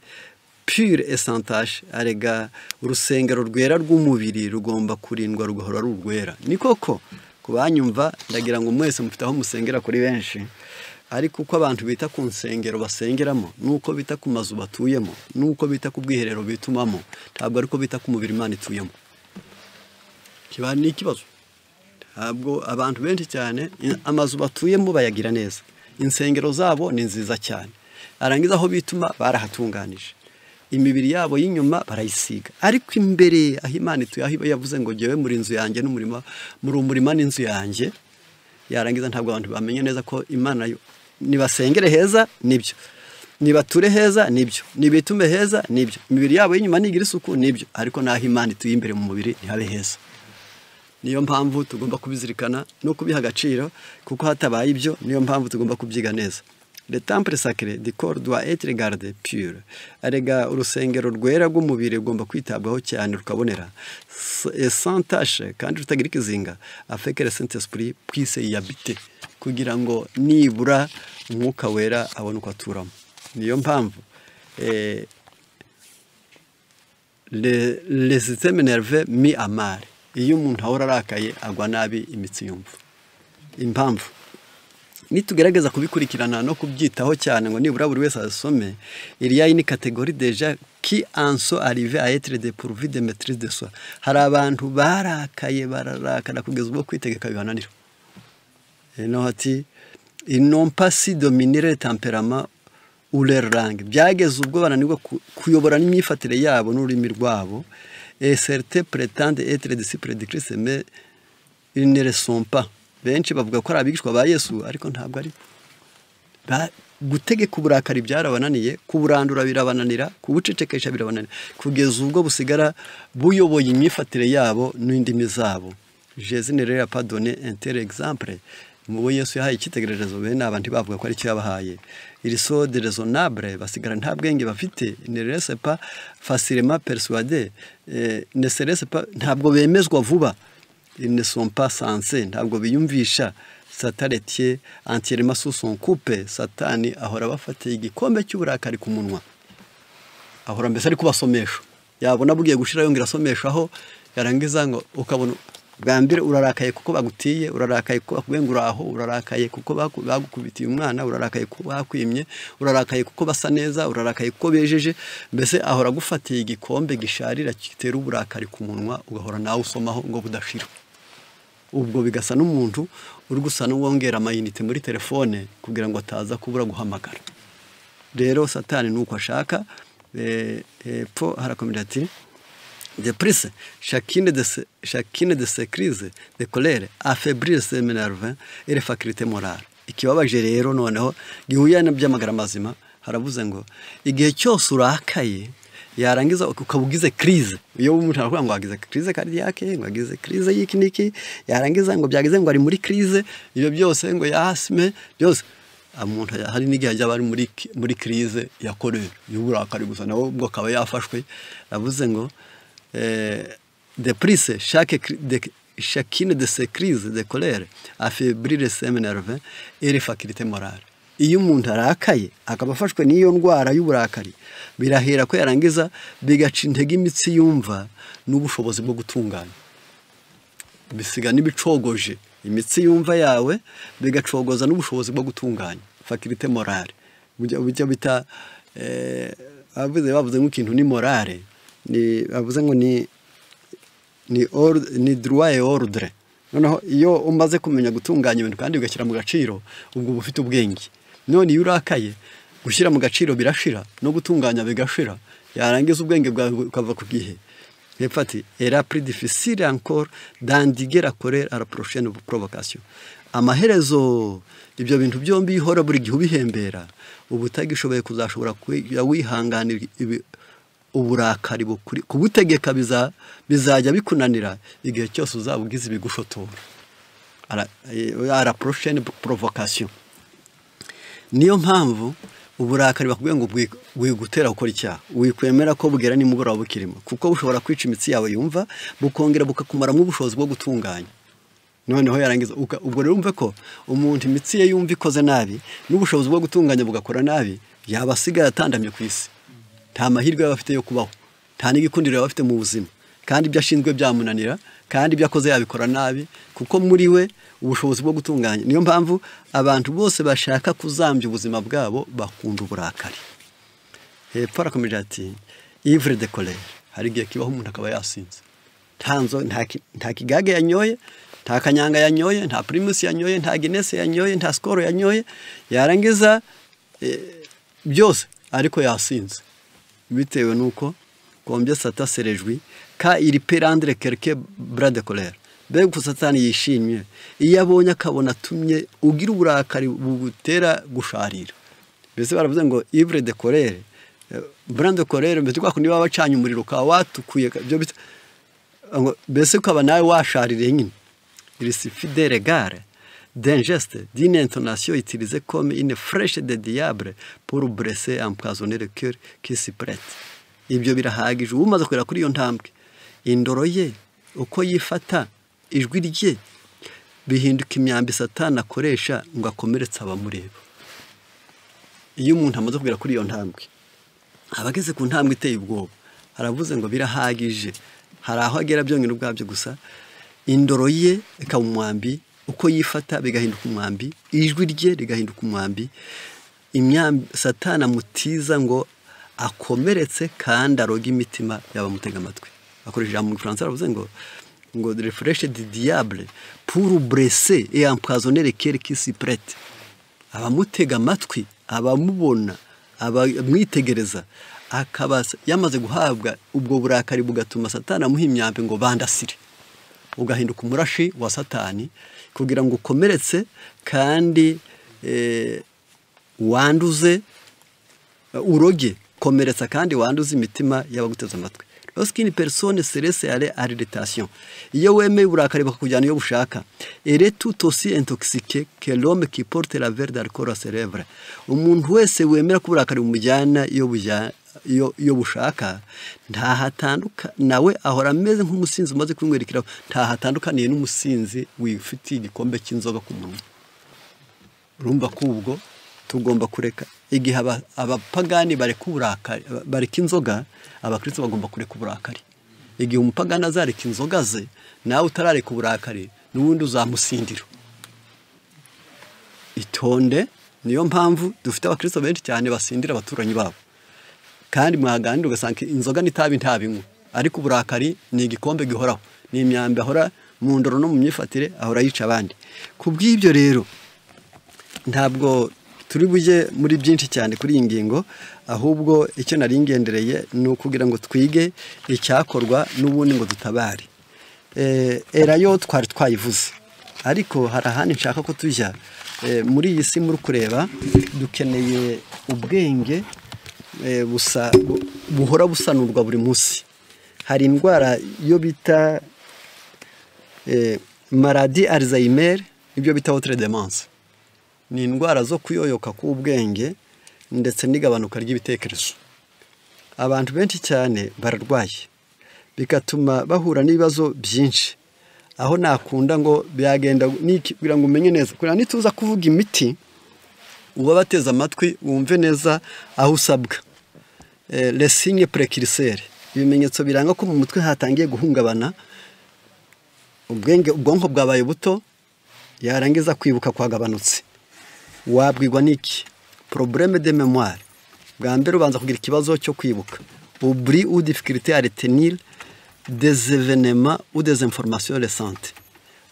pur et sans tache. Arega urusengero rwera rw'umubiri rugomba kurindwa rugahora ari urwera. Ni koko, ku banyumva, ndagira ngo mwese mufite aho musengera kuri benshi, ariko uko abantu bita ku nsengero basengeramo, nuko bita ku mazu batuyemo, nuko bita ku bwiherero bitumamo, ntabwo ariko bita ku mubiri Imana ituyemo. Kiba ni ikibazo. Ntabwo abantu benshi cyane amazu batuyemo bayagira neza, insengero zabo ni nziza cyane, arangiza aho bituma barahatunganije, imibiri yabo y'inyuma barayisiga, ariko imbere aho Imana ituye, aho yavuze ngo jyewe muri inzu yanjye n'umurima, muri umurima n'inzu yanjye, yarangiza ntabwo abantu bamenye neza ko Imana yo. Nibasengere heza nibyo, nibature heza nibyo, nibitume heza nibyo, imibiri yabo y'inyuma nigira isuku nibyo, ariko naho Imana ituye imbere mu mubiri ntihabe heza. Niyo mpamvu tugomba kubizirikana no kubiha agaciro, kuko hatabaye ibyo, niyo mpamvu tugomba kubyiga neza. Le temple sacré du corps doit être gardé pur. Arega urusengero rwera rw'umubiri rugomba kwitabwaho cyane rukabonera, et sans tache, kandi rutagira ikizinga, afin que le Saint-Esprit puisse y habiter, kugira ngo nibura Umwuka Wera abone uko aturamo. Niyo mpamvu le système nerveux mis à mal. Iyo umuntu ahora arakaye agwa nabi imitsi yumva. Impamvu nitugerageza kubikurikirana no kubyitaho cyane ngo nibura buri wese asome, il y a une catégorie déjà qui en sont arrivés à être dépourvus de maîtrise de soi. Hari abantu barakaye, bararakara kugeza ubwo kwitegeka bibananira. No ati ils n'ont pas su dominer le tempérament ou leur langue. Byageze ubwo bananirwa kuyobora n'imyifatire yabo n'ururimi rwabo. Et certains prétendent être disciples de Christ, mais ils ne le sont pas. Benshi bavuga ko ari abigishwa ba Yesu, ariko ntabwo ari. Gutegeka uburakari byarabananiye, kuburandura birabananira, kubucecekesha birabananira, kugeza ubwo busigara buyoboye imyifatire yabo n'indimi zabo. Jésus ne leur a pas donné un tel exemple. Mu bo Yesu yahaye icyitegererezo, bene aba ntibavuga ko ari cyo yabahaye. Ils sont déraisonnables, basigara nta bwenge bafite, ne laissent pas facilement persuadés, ne se laissent pas, ntabwo bemezwa vuba. Ils ne sont pas sensés, ntabwo biyumvisha. Satan les tient entièrement sous son coupe. Satani ahora abafatiye igikombe cy'uburakari ku munwa, ahora mbese ari kubasomesha, yabona bugiye gushira yongera asomeshaho, yarangiza ngo ukabona Bwa mbere urarakaye kuko bagutiye, urarakaye kuko bakubwiye ngo uraho, urarakaye kuko bagukubitiye umwana, urarakaye kuko bakwimye, urarakaye kuko basa neza, urarakaye kuko bejeje. Mbese ahora agufatiye igikombe gisharira gitera uburakari ku munwa, ugahora nawe usomaho ngo budashira. Ubwo bigasa n'umuntu uri gusa n'uwongera amayinite muri telefone kugira ngo ataza kubura guhamagara. Rero Satani nuko ashaka. Hepfo harakomeza ati: "De plus, chacune de ces crises de colère affaiblit ses nerfs et les facultés morales." Ikibabaje rero noneho gihuye by'amagara mazima, haravuze ngo igihe cyose urakaye, yarangiza ukaba ugize crise, iyo umuntu aravuga ngo agize crise cardiaque, ngo agize crise y'iki n'iki, yarangiza ngo byagize ngo ari muri crise, ibyo byose ngo yasme byose, umuntu hari n'igihe ajya ari muri crise ya colère, y'uburakari gusa, nawe ubwo akaba yafashwe. Avuze ngo "De plus, chacune de ces crises de colère affaiblit le système nerveux et les facultés morales." Iyo umuntu arakaye akaba afashwe n'iyo ndwara y'uburakari, birahera ko yarangiza bigaca intege imitsi yumva n'ubushobozi bwo gutunganya, bisiga n'ibicogoje imitsi yumva yawe, bigacogoza n'ubushobozi bwo gutunganya, faculté morale. Bujya bita bavuze nk'ikintu ni morale, ni bavuze ngo ni droit et ordre. Noneho iyo umaze kumenya gutunganya ibintu kandi ugashyira mu gaciro, ubwo uba ufite ubwenge. None iyo urakaye, gushyira mu gaciro birashira, no gutunganya bigashira, yarangiza ubwenge bwawe bukava ku gihe. Hepfo ati: "Era plus difficile encore d'endiguer la colère à la prochaine provocation." Amaherezo ibyo bintu byombi ihora buri gihe ubihembera, uba utagishoboye kuzashobora kujya wihanganira uburakari kubutegeka, bizajya bikunanira igihe cyose uzaba ugize ibigushotora, à la prochaine provocation. Niyo mpamvu uburakari bakubwiye ngo bwigutera gukora icyaha, wikwemera ko bugera nimugoroba bukirimo, kuko bushobora kwica imitsi yawe yumva, bukongera bukakumaramo ubushobozi bwo gutunganya. Noneho yarangiza ubwo rero umve ko umuntu imitsi ye yumva ikoze nabi n'ubushobozi bwo gutunganya bugakora nabi, yaba asigaye atandamye ku isi, nta mahirwe yaba afite yo kubaho, nta n'igikundiro yaba afite mu buzima, kandi ibyo ashinzwe byamunanira, kandi ibyo akoze yabikora nabi, kuko muri we ubushobozi bwo gutunganya. Niyo mpamvu abantu bose bashaka kuzambya ubuzima bwabo bakunda uburakari. Hepfo arakomeje ati: "Ivre de colère." Hari igihe kibaho umuntu akaba yasinze, nta kigage yanyoye, nta kanyanga yanyoye, nta Primus yanyoye, nta Guinness yanyoye, nta Skol yanyoye, yarangiza byose ariko yasinze, bitewe n'uko "Combien Satan se réjouit quand il peut rendre quelqu'un bras de colère." Mbega uko Satani yishimye iyo abonye akabona atumye ugira uburakari bugutera gusharira. Mbese baravuze ngo ivre de colère, bras de colère, mbese kwa kundi baba bacanye umuriro ukaba watukuye, ibyo bita mbese ukaba nawe washaririye nyine. "Il suffit d'un regard, d'un geste, d'une intonation utilisée comme une flèche de diable pour blesser, empoisonner le cœur qui s'y prête." Ibyo birahagije. Uba umaze kugera kuri iyo ntambwe, indoro ye, uko yifata, ijwi rye bihinduka imyambi Satani akoresha ngo akomeretse abamureba. Iyo umuntu amaze kugera kuri iyo ntambwe, aba ageze ku ntambwe iteye ubwoba. Haravuze ngo birahagije, hari aho agera byonyine ubwabyo gusa, indoro ye ikaba umwambi, uko yifata bigahinduka umwambi, ijwi rye rigahinduka umwambi, imyambi Satani amutiza ngo akomeretse kandi aroge imitima y'abamutega amatwi. Akoresheje ijambo mu Gifaransa, aravuze ngo "les flèches du diable pour blesser et empoisonner les cœurs qui s'y prêtent." Abamutega amatwi, abamubona, abamwitegereza, akaba yamaze guhabwa ubwo burakari, bugatuma Satani amuha imyambi ngo bandasire, ugahinduka umurashi wa Satani kugira ngo ukomeretse kandi wanduze, uroge, komeretsa kandi wanduze imitima y'abaguteze amatwi. "Lorsqu'une personne se laisse aller à l'irritation", iyo wemeye uburakari bakakujyana iyo bushaka, "elle est tout aussi intoxiquée que l'homme qui porte la verre d'alcool à ses lèvres." Umuntu wese wemera ko uburakari bumujyana iyo bushaka, ntahatanduka nawe, ahora ameze nk'umusinzi umaze kunywera ikirahure, ntahatandukaniye n'umusinzi wifitiye igikombe cy'inzoga ku munwa. Urumva ko ubwo tugomba kureka. Igihe abapagani bareka uburakari, bareka inzoga, abakristo bagomba kureka uburakari. Igihe umupagani azareka inzoga ze, nawe utarareka uburakari, n'ubundi uzamusindira. Itonde. Niyo mpamvu dufite abakristo benshi cyane basindira abaturanyi babo, kandi mwaganira ugasanga inzoga n'itabi ntabinywa, ariko uburakari ni igikombe gihoraho, ni imyambi ahora mu ndoro no mu myifatire, ahora yica abandi. Ku bw'ibyo rero ntabwo turi bujye muri byinshi cyane kuri iyi ngingo, ahubwo icyo nari ngendereye ni ukugira ngo twige icyakorwa n'ubundi ngo dutabare. Erayo twari twayivuze, ariko hari ahandi nshaka ko tujya. Muri iyi si muri kureba, dukeneye ubwenge busa buhora busanurwa buri munsi. Hari indwara yo bita maladie Alzheimer, ibyo bita autre démence, ni indwara zo kuyoyoka k'ubwenge ndetse n'igabanuka ry'ibitekerezo. Abantu benshi cyane bararwaye, bigatuma bahura n'ibibazo byinshi. Aho nakunda ngo byagenda kugira ngo umenye neza, kugira nituza kuvuga imiti, uba bateze amatwi wumve neza aho usabwa. Les signes précurseurs, ibimenyetso biranga ko mu mutwe hatangiye guhungabana, ubwenge, ubwonko bwabaye buto, yarangiza kwibuka kwagabanutse. Wabwirwa n'iki? Problème de mémoire. Bwa mbere ubanza kugira ikibazo cyo kwibuka, oubli ou difficulté à retenir des événements ou des informations récentes.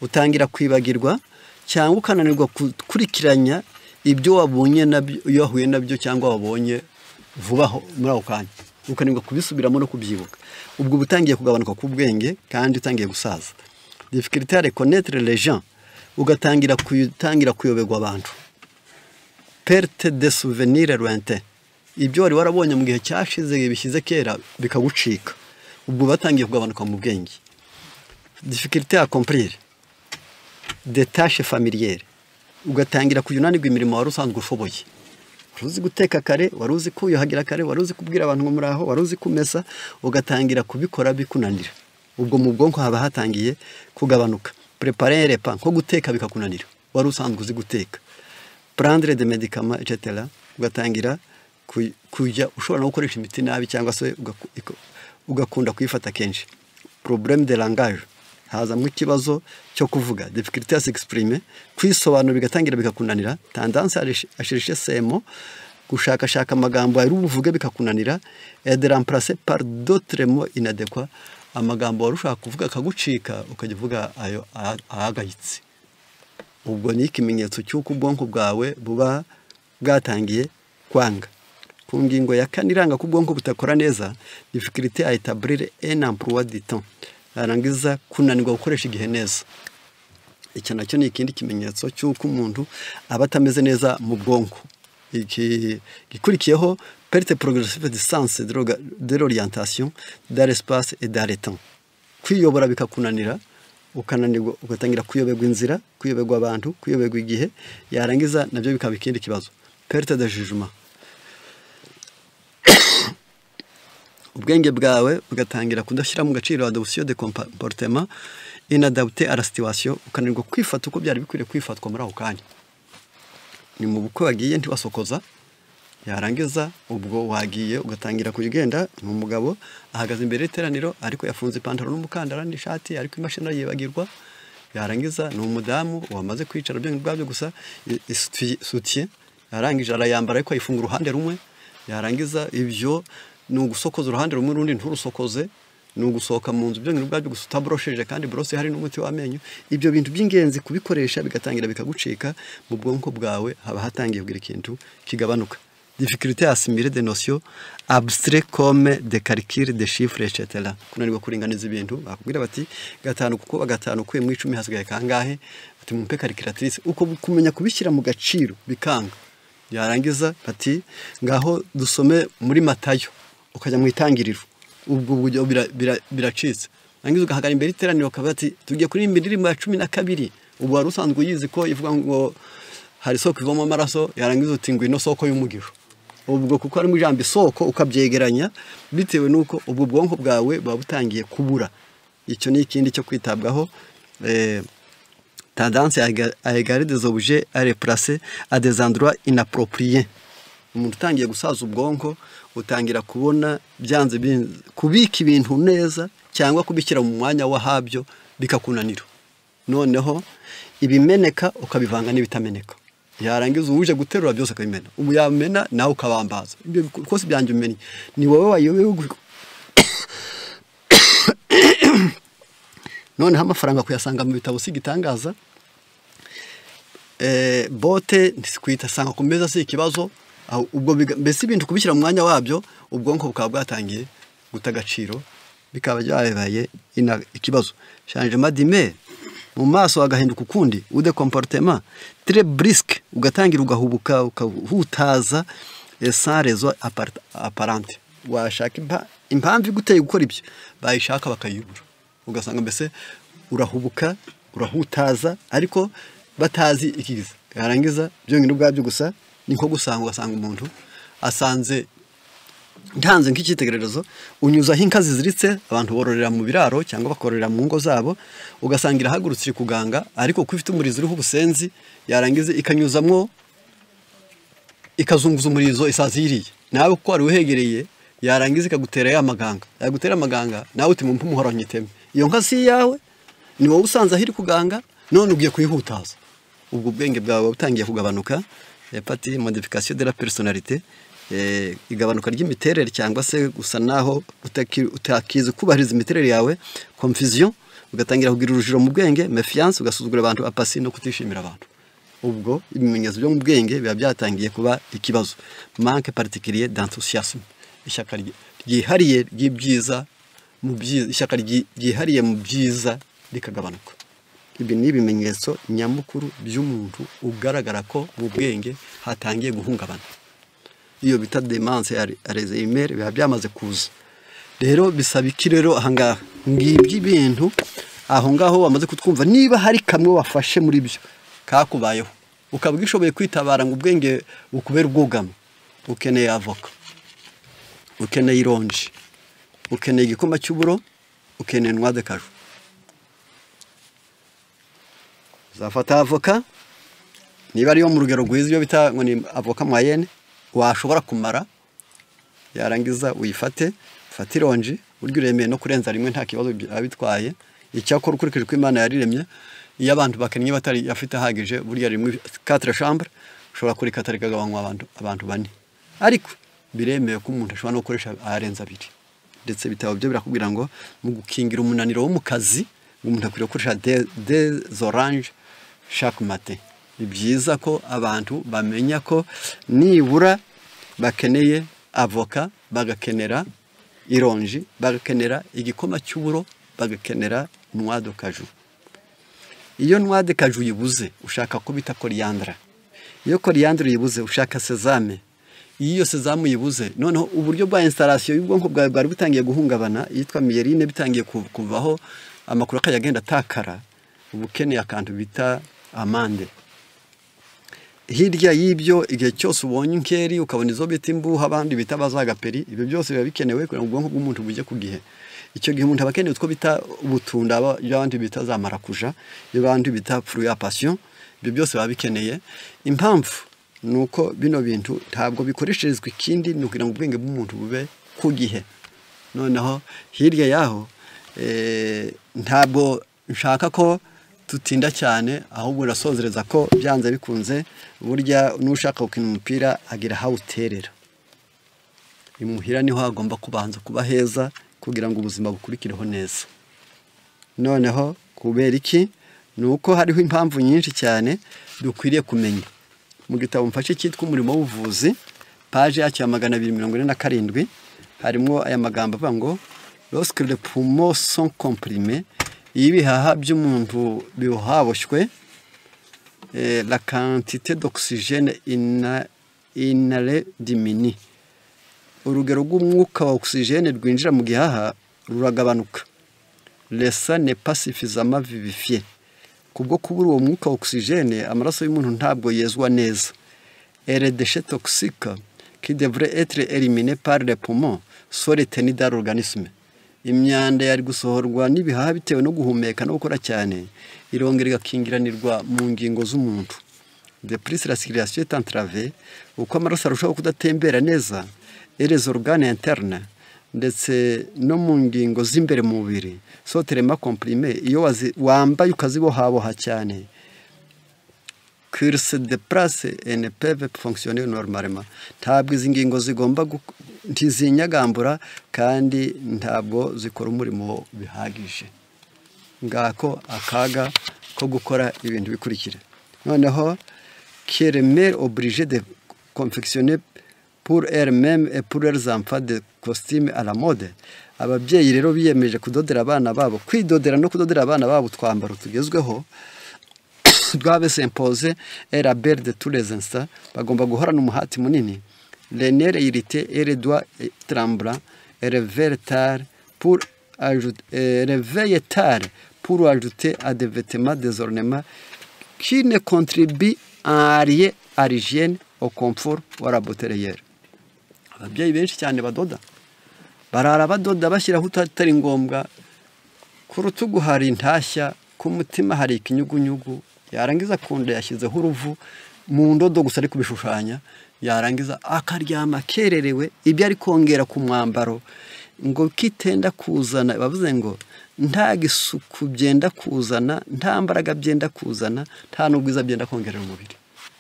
Utangira kwibagirwa cyangwa ukananirwa gukurikiranya ibyo wabonye nabyo, iyo wahuye nabyo cyangwa wabonye vuba aho muri ako kanya, ukananirwa kubisubiramo no kubyibuka. Ubwo uba utangiye kugabanuka k'ubwenge kandi utangiye gusaza. Difficulté à reconnaître les gens, ugatangira kutangira kuyoberwa abantu. Perte de souvenir lointain, ibyo wari warabonye mu gihe cyashize, bishyize kera, bikagucika. Ubwo batangiye kugabanuka mu bwenge. Difficulté à accomplir des tâches familières, ugatangira kujya unanirwa imirimo wari usanzwe ushoboye. Wari uzi guteka kare, wari uzi kwiyuhagira kare, wari uzi kubwira abantu ngo muraho, wari uzi kumesa, ugatangira kubikora bikunanira. Ubwo mu bwonko haba hatangiye kugabanuka. Préparer repas, nko guteka bikakunanira, wari usanzwe uzi guteka. Prendre des médicaments, etc. Ugatangira kujya ushobora no gukoresha imiti nabi cyangwa se ugakunda kuyifata kenshi. Problème de langage, hazamo ikibazo cyo kuvuga. Difficulté à s'exprimer, kwisobanura bigatangira bikakunanira. Tendance à chercher ses mots, gushakashaka amagambo ari buvuge bikakunanira. Et de remplacer par d'autres mots inadéquats, amagambo wari ushaka kuvuga akagucika, ukajya uvuga ayo ahagayitse. Ubwo ni ikimenyetso cy'uko ubwonko bwawe buba bwatangiye kwanga. Ku ngingo ya kane iranga ko ubwonko butakora neza, difficulté à établir un emploi du temps, yarangiza kunanirwa gukoresha igihe neza. Icyo nacyo ni ikindi kimenyetso cy'uko umuntu aba atameze neza mu bwonko. Iki gikurikiyeho, perte progressive de sens de l'orientation dans l'espace et dans le temps, kwiyobora bikakunanira, ukananirwa, ugatangira kuyoberwa inzira, kuyoberwa abantu, kuyoberwa igihe, yarangiza nabyo bikaba ikindi kibazo. Perte de jugement, ubwenge bwawe bugatangira kudashyira mu gaciro. Adoption de comportement inadapté à la situation, ukananirwa kwifata uko byari bikwiriye kwifatwa muri ako kanya. Ni mu bukwe wagiye ntiwasokoza, yarangiza ubwo wagiye ugatangira kugenda. Ni umugabo ahagaze imbere y'iteraniro, ariko yafunze ipantaro n'umukandara n'ishati, ariko imashini arayibagirwa. Yarangiza ni umudamu wamaze kwicara byo ubwabyo gusa, soutien yarangije arayambara, ariko ayifunga uruhande rumwe. Yarangiza ibyo ni ugusokoza uruhande rumwe, urundi nturusokoze. Ni ugusohoka mu nzu byo ubwabyo gusa utaborosheje, kandi borose hari n'umuti w'amenyo. Ibyo bintu by'ingenzi kubikoresha bigatangira bikagucika. Mu bwonko bwawe haba hatangiye kugira ikintu kigabanuka. Difficulté à assimiler des notions abstraites comme des calculs, des chiffres, etc. Kunanirwa kuringaniza ibintu. Bakubwira bati gatanu kuko gatanu ukuye mu 10 hasigaye kangahe? Ati mumpe calculatrice. Uko kumenya kubishyira mu gaciro bikanga. Yarangiza bati ngaho dusome muri Matayo, ukajya mu Itangiriro, ubwo buryo biracitse. Yarangiza ugahagarara imbere y'iteraniro, bakavuga ati tugiye kuririmba indirimbo ya 12, ubu wari usanzwe uyizi ko ivuga ngo hari isoko ivamo amaraso, yarangiza uti ngwino soko y'umugisha. Ubwo kuko harimo ijambo isoko, ukabyegeranya bitewe n'uko ubwo bwonko bwawe buba butangiye kubura. Icyo ni ikindi cyo kwitabwaho. Tendance à égarer des objets, à les placer à des endroits inappropriés. Umuntu utangiye gusaza ubwonko, utangira kubona byanze kubika ibintu neza. cyangwa kubishyira mu mwanya wahabyo bikakunanira. Noneho ibimeneka ukabivanga n'ibitameneka, yarangiza uwuje guterura byose akabimena, ubu yamena nawe ukabambaza ibyo rwose byanjye umennye ni wowe wayobewe. Noneho amafaranga kuyasanga mu bitabo si igitangaza, bote kuyisanga ku meza si ikibazo, ubwo mbese ibintu kubishyira mu mwanya wabyo ubwonko bukaba bwatangiye guta agaciro, bikaba byabaye ikibazo. Changement d'humeur, mu maso hagahinduka ukundi, ou de comportement très brusque, ugatangira ugahubuka ukahutaza sans raison apparente. Washaka impamvu iguteye gukora ibyo bayishaka bakayibura, ugasanga mbese urahubuka urahutaza ariko batazi ikigize. Yarangiza byonyine ubwabyo gusa ni nko gusanga ugasanga umuntu asanze ntanze nk'icyitegererezo, unyuzaho inka ziziritse abantu bororera mu biraro cyangwa bakororera mu ngo zabo, ugasanga irahagurutse iri kuganga ariko kuko ifite umurizo uriho ubusenzi, yarangiza ikanyuzamwo ikazunguza umurizo isazi yiriye, nawe kuko wari uhegereye yarangiza ikagutera ya maganga, yagutera amaganga nawe uti mumpe umuhoro nyiteme, iyo nka si iyawe, ni wowe usanze aho iri kuganga none ugiye kuyihutaza. Ubwo ubwenge bwawe butangiye kugabanuka. Pati modification de la personnalité, igabanuka ry'imiterere cyangwa se gusa naho utakizi kubahiriza imiterere yawe, confusion, ugatangira kugira urujijo mu bwenge, méfiance, ugasuzugura abantu, apathie no kutishimira abantu. Ubwo ibimenyetso byo mu bwenge biba byatangiye kuba ikibazo. Manque particulier d'enthousiasme, ishyaka ryihariye ry'ibyiza mu byiza, ishyaka ryihariye mu byiza rikagabanuka. Ibi ni ibimenyetso nyamukuru by'umuntu ugaragara ko mu bwenge hatangiye guhungabana. Iyo bita démence Alzheimer biba byamaze kuza. Rero bisaba iki rero ahangaha? Ngibyo ibintu aho ngaho wamaze kutwumva, niba hari kamwe wafashe muri byo kakubayeho ukaba ugishoboye kwitabara ngo ubwenge bukubere ubwugamo, ukeneye avoka, ukeneye ironji, ukeneye igikoma cy'uburo, ukeneye noix de cajou. Uzafata avoka niba ariyo mu rugero rwiza, iyo bita ngo ni avoka moyenne washobora kumara, yarangiza uyifate, ufate ironji, burya uremeye no kurenza rimwe nta kibazo biba bitwaye. Icyakora ukurikije uko Imana yariremye, iyo abantu bakennye batari afite ahagije, burya rimwe quatre chambres ushobora kurikata rikagabanywa abantu bane, ariko biremewe ko umuntu ashobora no gukoresha arenze abiri. Ndetse ibitabo byo birakubwira ngo mu gukingira umunaniro wo mu kazi umuntu akwiriye gukoresha des oranges chaque matin. Ni byiza ko abantu bamenya ko nibura bakeneye avoka, bagakenera ironji, bagakenera igikoma cy'uburo, bagakenera noix de cajou. Iyo noix de cajou uyibuze ushaka ko bita coriandre, iyo coriandre uyibuze ushaka sésame, iyo sésame uyibuze noneho uburyo bwa installation y'ubwonko bwawe bwari butangiye guhungabana, yitwa myéline bitangiye kuvaho, amakuru akajya agenda atakara, uba ukeneye akantu bita amande. Hirya y'ibyo, igihe cyose ubonye inkeri ukabona izo bita imbuha abandi bita bazagaperi, ibyo byose biba bikenewe kugira ngo ubwonko bw'umuntu bujye ku gihe. Icyo gihe umuntu aba akeneye utwo bita ubutunda, abandi bita za marakuja, abandi bita fruit à passion, ibyo byose biba bikeneye. Impamvu ni uko bino bintu ntabwo bikoresherezwa ikindi, ni ukugira ngo ubwenge bw'umuntu bube ku gihe. Noneho hirya yaho ntabwo nshaka ko tutinda cyane, ahubwo urasozereza ko byanze bikunze burya n'ushaka gukina umupira agira aho awuterera. Imuhira niho hagomba kubanza kuba heza kugira ngo ubuzima bukurikireho neza. Noneho kubera iki? Ni uko hariho impamvu nyinshi cyane dukwiriye kumenya. Mu gitabo mfashe cyitwa Umurimo w'Ubuvuzi, page yacyo ya 247, harimo aya magambo avuga ngo lorsque les poumons sont comprimés, iyo ibihaha by'umuntu bihaboshywe, la quantité d'oxygène inhalée diminue, urugero rw'umwuka wa oxygène rwinjira mu gihaha ruragabanuka. Le sang n'est pas suffisamment vivifié, kubwo kubura uwo mwuka wa oxygène amaraso y'umuntu ntabwo yezwa neza. Et les déchets toxiques qui devraient être éliminés par les poumons sont retenus dans l'organisme. Imyanda yari gusohorwa n'ibihaha bitewe no guhumeka no gukora cyane irongera igakingiranirwa mu ngingo z'umuntu. De plus, la circulation est entravée, uko amaraso arushaho kudatembera neza, et les organes internes ndetse no mu ngingo z'imbere mu mubiri sont tellement comprimées, iyo wambaye ukazibohaboha cyane, qu'elles se déplacent et ne peuvent fonctionner normalement. Ntabwo izi ngingo zigomba, ntizinyagambura kandi ntabwo zikora umurimo bihagije. Ngako akaga ko gukora ibintu bikurikira. Noneho que les mères obligées de confectionner pour elles-mêmes et pour leurs enfants des costumes à la mode. Ababyeyi rero biyemeje kudodera abana babo, kwidodera no kudodera abana babo utwambaro tugezweho, doivent s'imposer un labeur de tous les instants, bagomba guhorana umuhati munini. Les nerfs irrités et les doigts tremblants réveillent tard pour ajouter à des vêtements des ornements qui ne contribuent en rien à l'hygiène, au confort ou à la beauté réelle. Ababyeyi benshi cyane badoda, barara badoda, bashyiraho utari ngombwa. Ku rutugu hari intashya, ku mutima hari ikinyugunyugu, yarangiza ku nda yashyizeho uruvu mu ndodo gusa ari kubishushanya, yarangiza akaryama akererewe. Ibyo ari kongera ku mwambaro ngo kitenda kuzana, bavuze ngo nta gisuku byenda kuzana, nta mbaraga byenda kuzana, nta n'ubwiza byenda kongerera umubiri,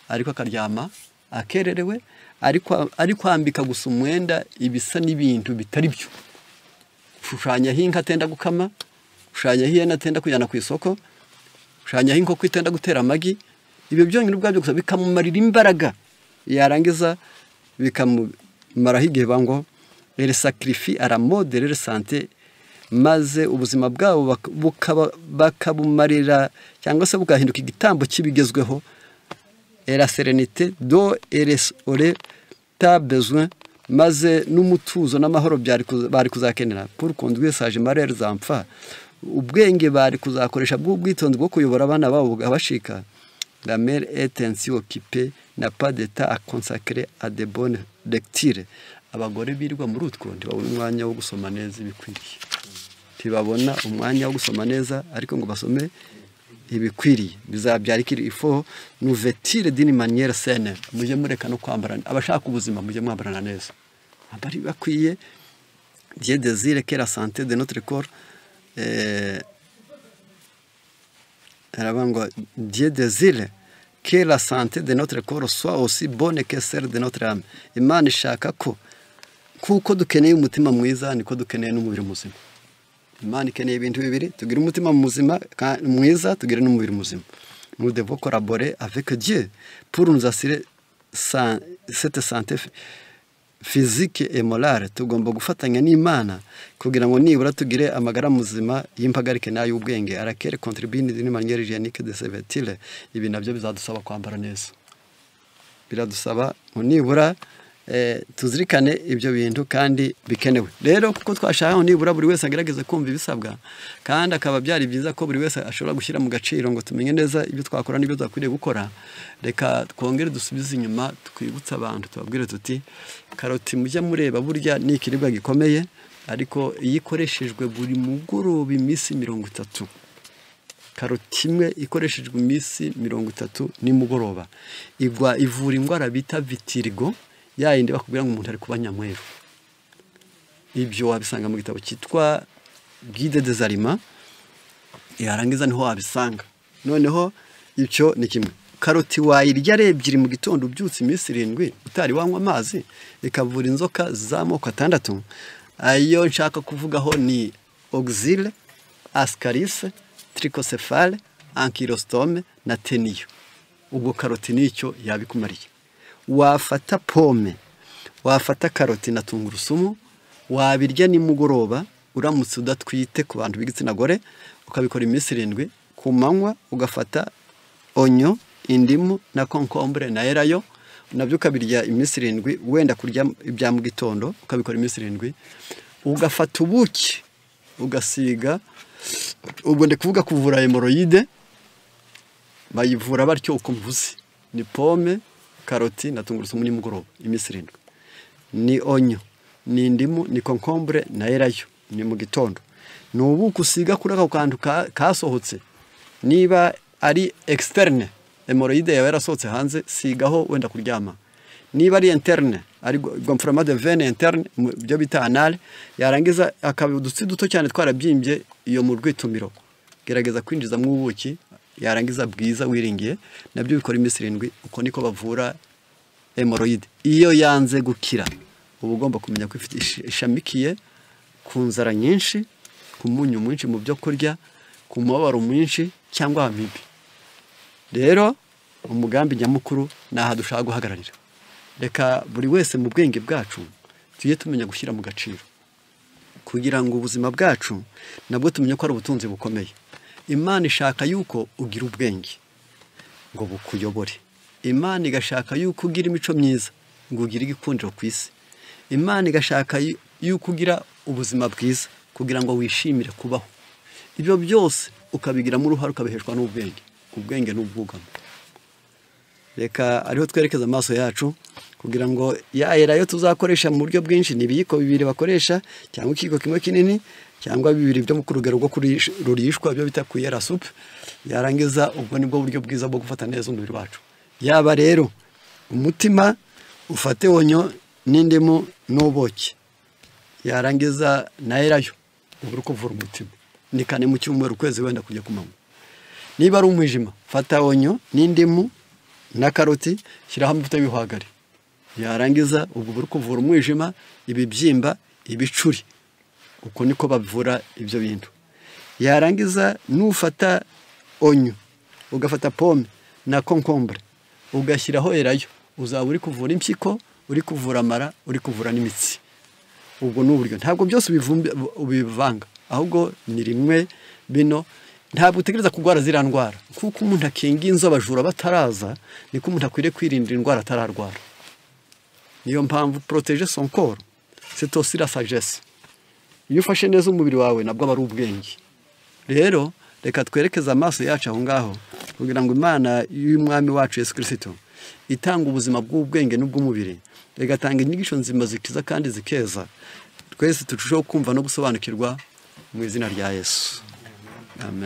ariko akaryama akererewe, ariko ari kwambika gusa umwenda ibisa n'ibintu bitari byo, gushushanyaho inka atenda gukama, gushushanyaho ihene atenda kujyana ku isoko, gushushanyaho inkoko itenda gutera amagi. Ibyo byonyine ubwabyo gusa bikamumarira imbaraga, yarangiza bikamumaraho igihe. Ngo elles sacrifient à la mode leur santé, maze ubuzima bwabo bakabumarira cyangwa se bugahinduka igitambo cy'ibigezweho, et la sérénité dont elles auraient tant besoin, maze n'umutuzo n'amahoro bari kuzakenera, pour conduire sagement leurs enfants, ubwenge bari kuzakoresha bw'ubwitonzi bwo kuyobora abana babo bugabashika. La mère est ainsi occupée, n'a pas de temps à consacrer à de bonnes lectures. Abagore birirwa muri utwo ntibabona umwanya wo gusoma neza ibikwiriye, ntibabona umwanya wo gusoma neza, ariko ngo basome ibikwiriye bizabyara ikiri. Il faut nous vêtir d'une manière saine. Mujye mureka no kwambarana, abashaka ubuzima mujye mwambarana neza, abari bakwiye. Dieu désire que la santé de notre corps, aravuga ngo Dieu désire que la santé de notre corps soit aussi bonne que celle de notre âme. Imana ishaka ko kuko dukeneye umutima mwiza, niko dukeneye n'umubiri muzima. Imana ikeneye ibintu bibiri: tugire umutima muzima mwiza, tugire n'umubiri muzima. Nous devons collaborer avec Dieu pour nous assurer cette santé physique et morale. Tugomba gufatanya n'Imana kugira ngo nibura tugire amagara muzima y'impagarike n'ay'ubwenge, à laquelle contribue d'une manière hygiénique de se vêtir. Ibi nabyo bizadusaba kwambara neza, biradusaba ngo nibura tuzirikane ibyo bintu kandi bikenewe. Rero kuko twashaka ngo nibura buri wese agerageze kumva ibisabwa, kandi akaba byari byiza ko buri wese ashobora gushyira mu gaciro ngo tumenye neza ibyo twakora n'ibyo twakwiriye gukora, reka twongere dusubize inyuma, twibutse abantu, tubabwire tuti karoti mujya mureba burya ni ikiribwa gikomeye, ariko iyo ikoreshejwe buri mugoroba iminsi 30, karoti imwe ikoreshejwe iminsi 30 nimugoroba, igwa ivura indwara bita vitiligo, ya yindi bakubwira ngo umuntu ari kuba nyamweru. Ibyo wabisanga mu gitabo cyitwa Guide des aliments, yarangiza niho wabisanga. Noneho icyo ni kimwe. Karoti wayirya ari ebyiri mu gitondo ubyutse iminsi 7 utari wanywa amazi, ikavura inzoka z'amoko atandatu. Ayo nshaka kuvugaho ni oxyle, ascaris, trichocéphale, ankylostome na ténia. Ubwo karoti nicyo yabikumariye. Wafata pome, wafata karoti na tungurusumu, wabirya nimugoroba uramutse udatwite, ku bantu b'igitsina gore, ukabikora iminsi 7. Ku manywa ugafata oignon, indimu na concombre na elayo, nabyo ukabirya iminsi 7, wenda kurya ibya mu gitondo, ukabikora iminsi 7. Ugafata ubuki ugasiga. Ubwo ndi kuvuga kuvura hémorroïdes, bayivura batyo uko mvuze: ni pome, karoti na tungurusumu nimugoroba iminsi 7, ni oignon, ni indimu, ni concombre na elayo ni mu gitondo, ni ubuki usiga kuri ako kantu kasohotse. Niba ari externe, hémorroïde yawe yarasohotse hanze, sigaho wenda kuryama. Niba ari interne, ari gonflement de veine interne, byo bita anal, yarangiza akaba udutsi duto cyane twarabyimbye iyo mu rwitumiro, gerageza kwinjizamo ubuki, yarangiza bwiza wiringiye, nabyo bikora iminsi 7. Uko niko bavura hemorrhoide. Iyo yanze gukira, uba ugomba kumenya ko ifite ishamikiye ku nzara nyinshi, ku munyu mwinshi mu byo kurya, ku mubabaro mwinshi cyangwa amibe. Rero umugambi nyamukuru ni aha dushaka guhagararira. Reka buri wese mu bwenge bwacu tujye tumenya gushyira mu gaciro, kugira ngo ubuzima bwacu nabwo tumenye ko ari ubutunzi bukomeye. Imana ishaka yuko ugira ubwenge ngo bukuyobore. Imana igashaka yuko ugira imico myiza ngo ugire igikundiro ku isi. Imana igashaka yuko ugira ubuzima bwiza kugira ngo wishimire kubaho. Ibyo byose ukabigiramo uruhare, ukabiheshwa n'ubwenge. Ubwenge n'ubwugamo. Reka ariho twerekeza amaso yacu, kugira ngo ya elayo tuzakoresha mu buryo bwinshi. Ni ibiyiko 2 bakoresha, cyangwa ikiyiko kimwe kinini, cyangwa 2 byo ku rugero rwo rurishwa, byo bita cuillère à soupe. Yarangiza ubwo nibwo buryo bwiza bwo gufata neza umubiri wacu. Yaba rero umutima, ufate oignon n'indimu n'ubuki, yarangiza na elayo, uba uri kuvura umutima. Ni kane mu cyumweru, ukwezi wenda kujya ku manywa. Niba ari umwijima, fata oignon n'indimu na karoti, shyiraho amavuta y'ibihwagari, yarangiza ubwo uri kuvura umwijima, ibibyimba, ibicuri. Uko niko bavura ibyo bintu. Yarangiza nufata oignon, ugafata pomme na concombre, ugashyiraho elayo, uzaba uri kuvura impyiko, uri kuvura amara, uri kuvura n'imitsi. Ubwo ni uburyo. Ntabwo byose ubivanga, ahubwo ni rimwe bino. Ntabwo utegereza kurwara ziriya ndwara. Kuko umuntu akinga inzu abajura bataraza, niko umuntu akwiriye kwirinda indwara atararwara. Niyo mpamvu protéger son corps, c'est aussi la sagesse. Iyo ufashe neza umubiri wawe, nabwo aba ari ubwenge. Rero reka twerekeze amaso yacu aho ngaho, kugira ngo Imana y'Umwami wacu Yesu Kristo itanga ubuzima bw'ubwenge n'ubw'umubiri, igatanga inyigisho nzima zikiza kandi zikeza, twese turusheho kumva no gusobanukirwa mu izina rya Yesu. Amen.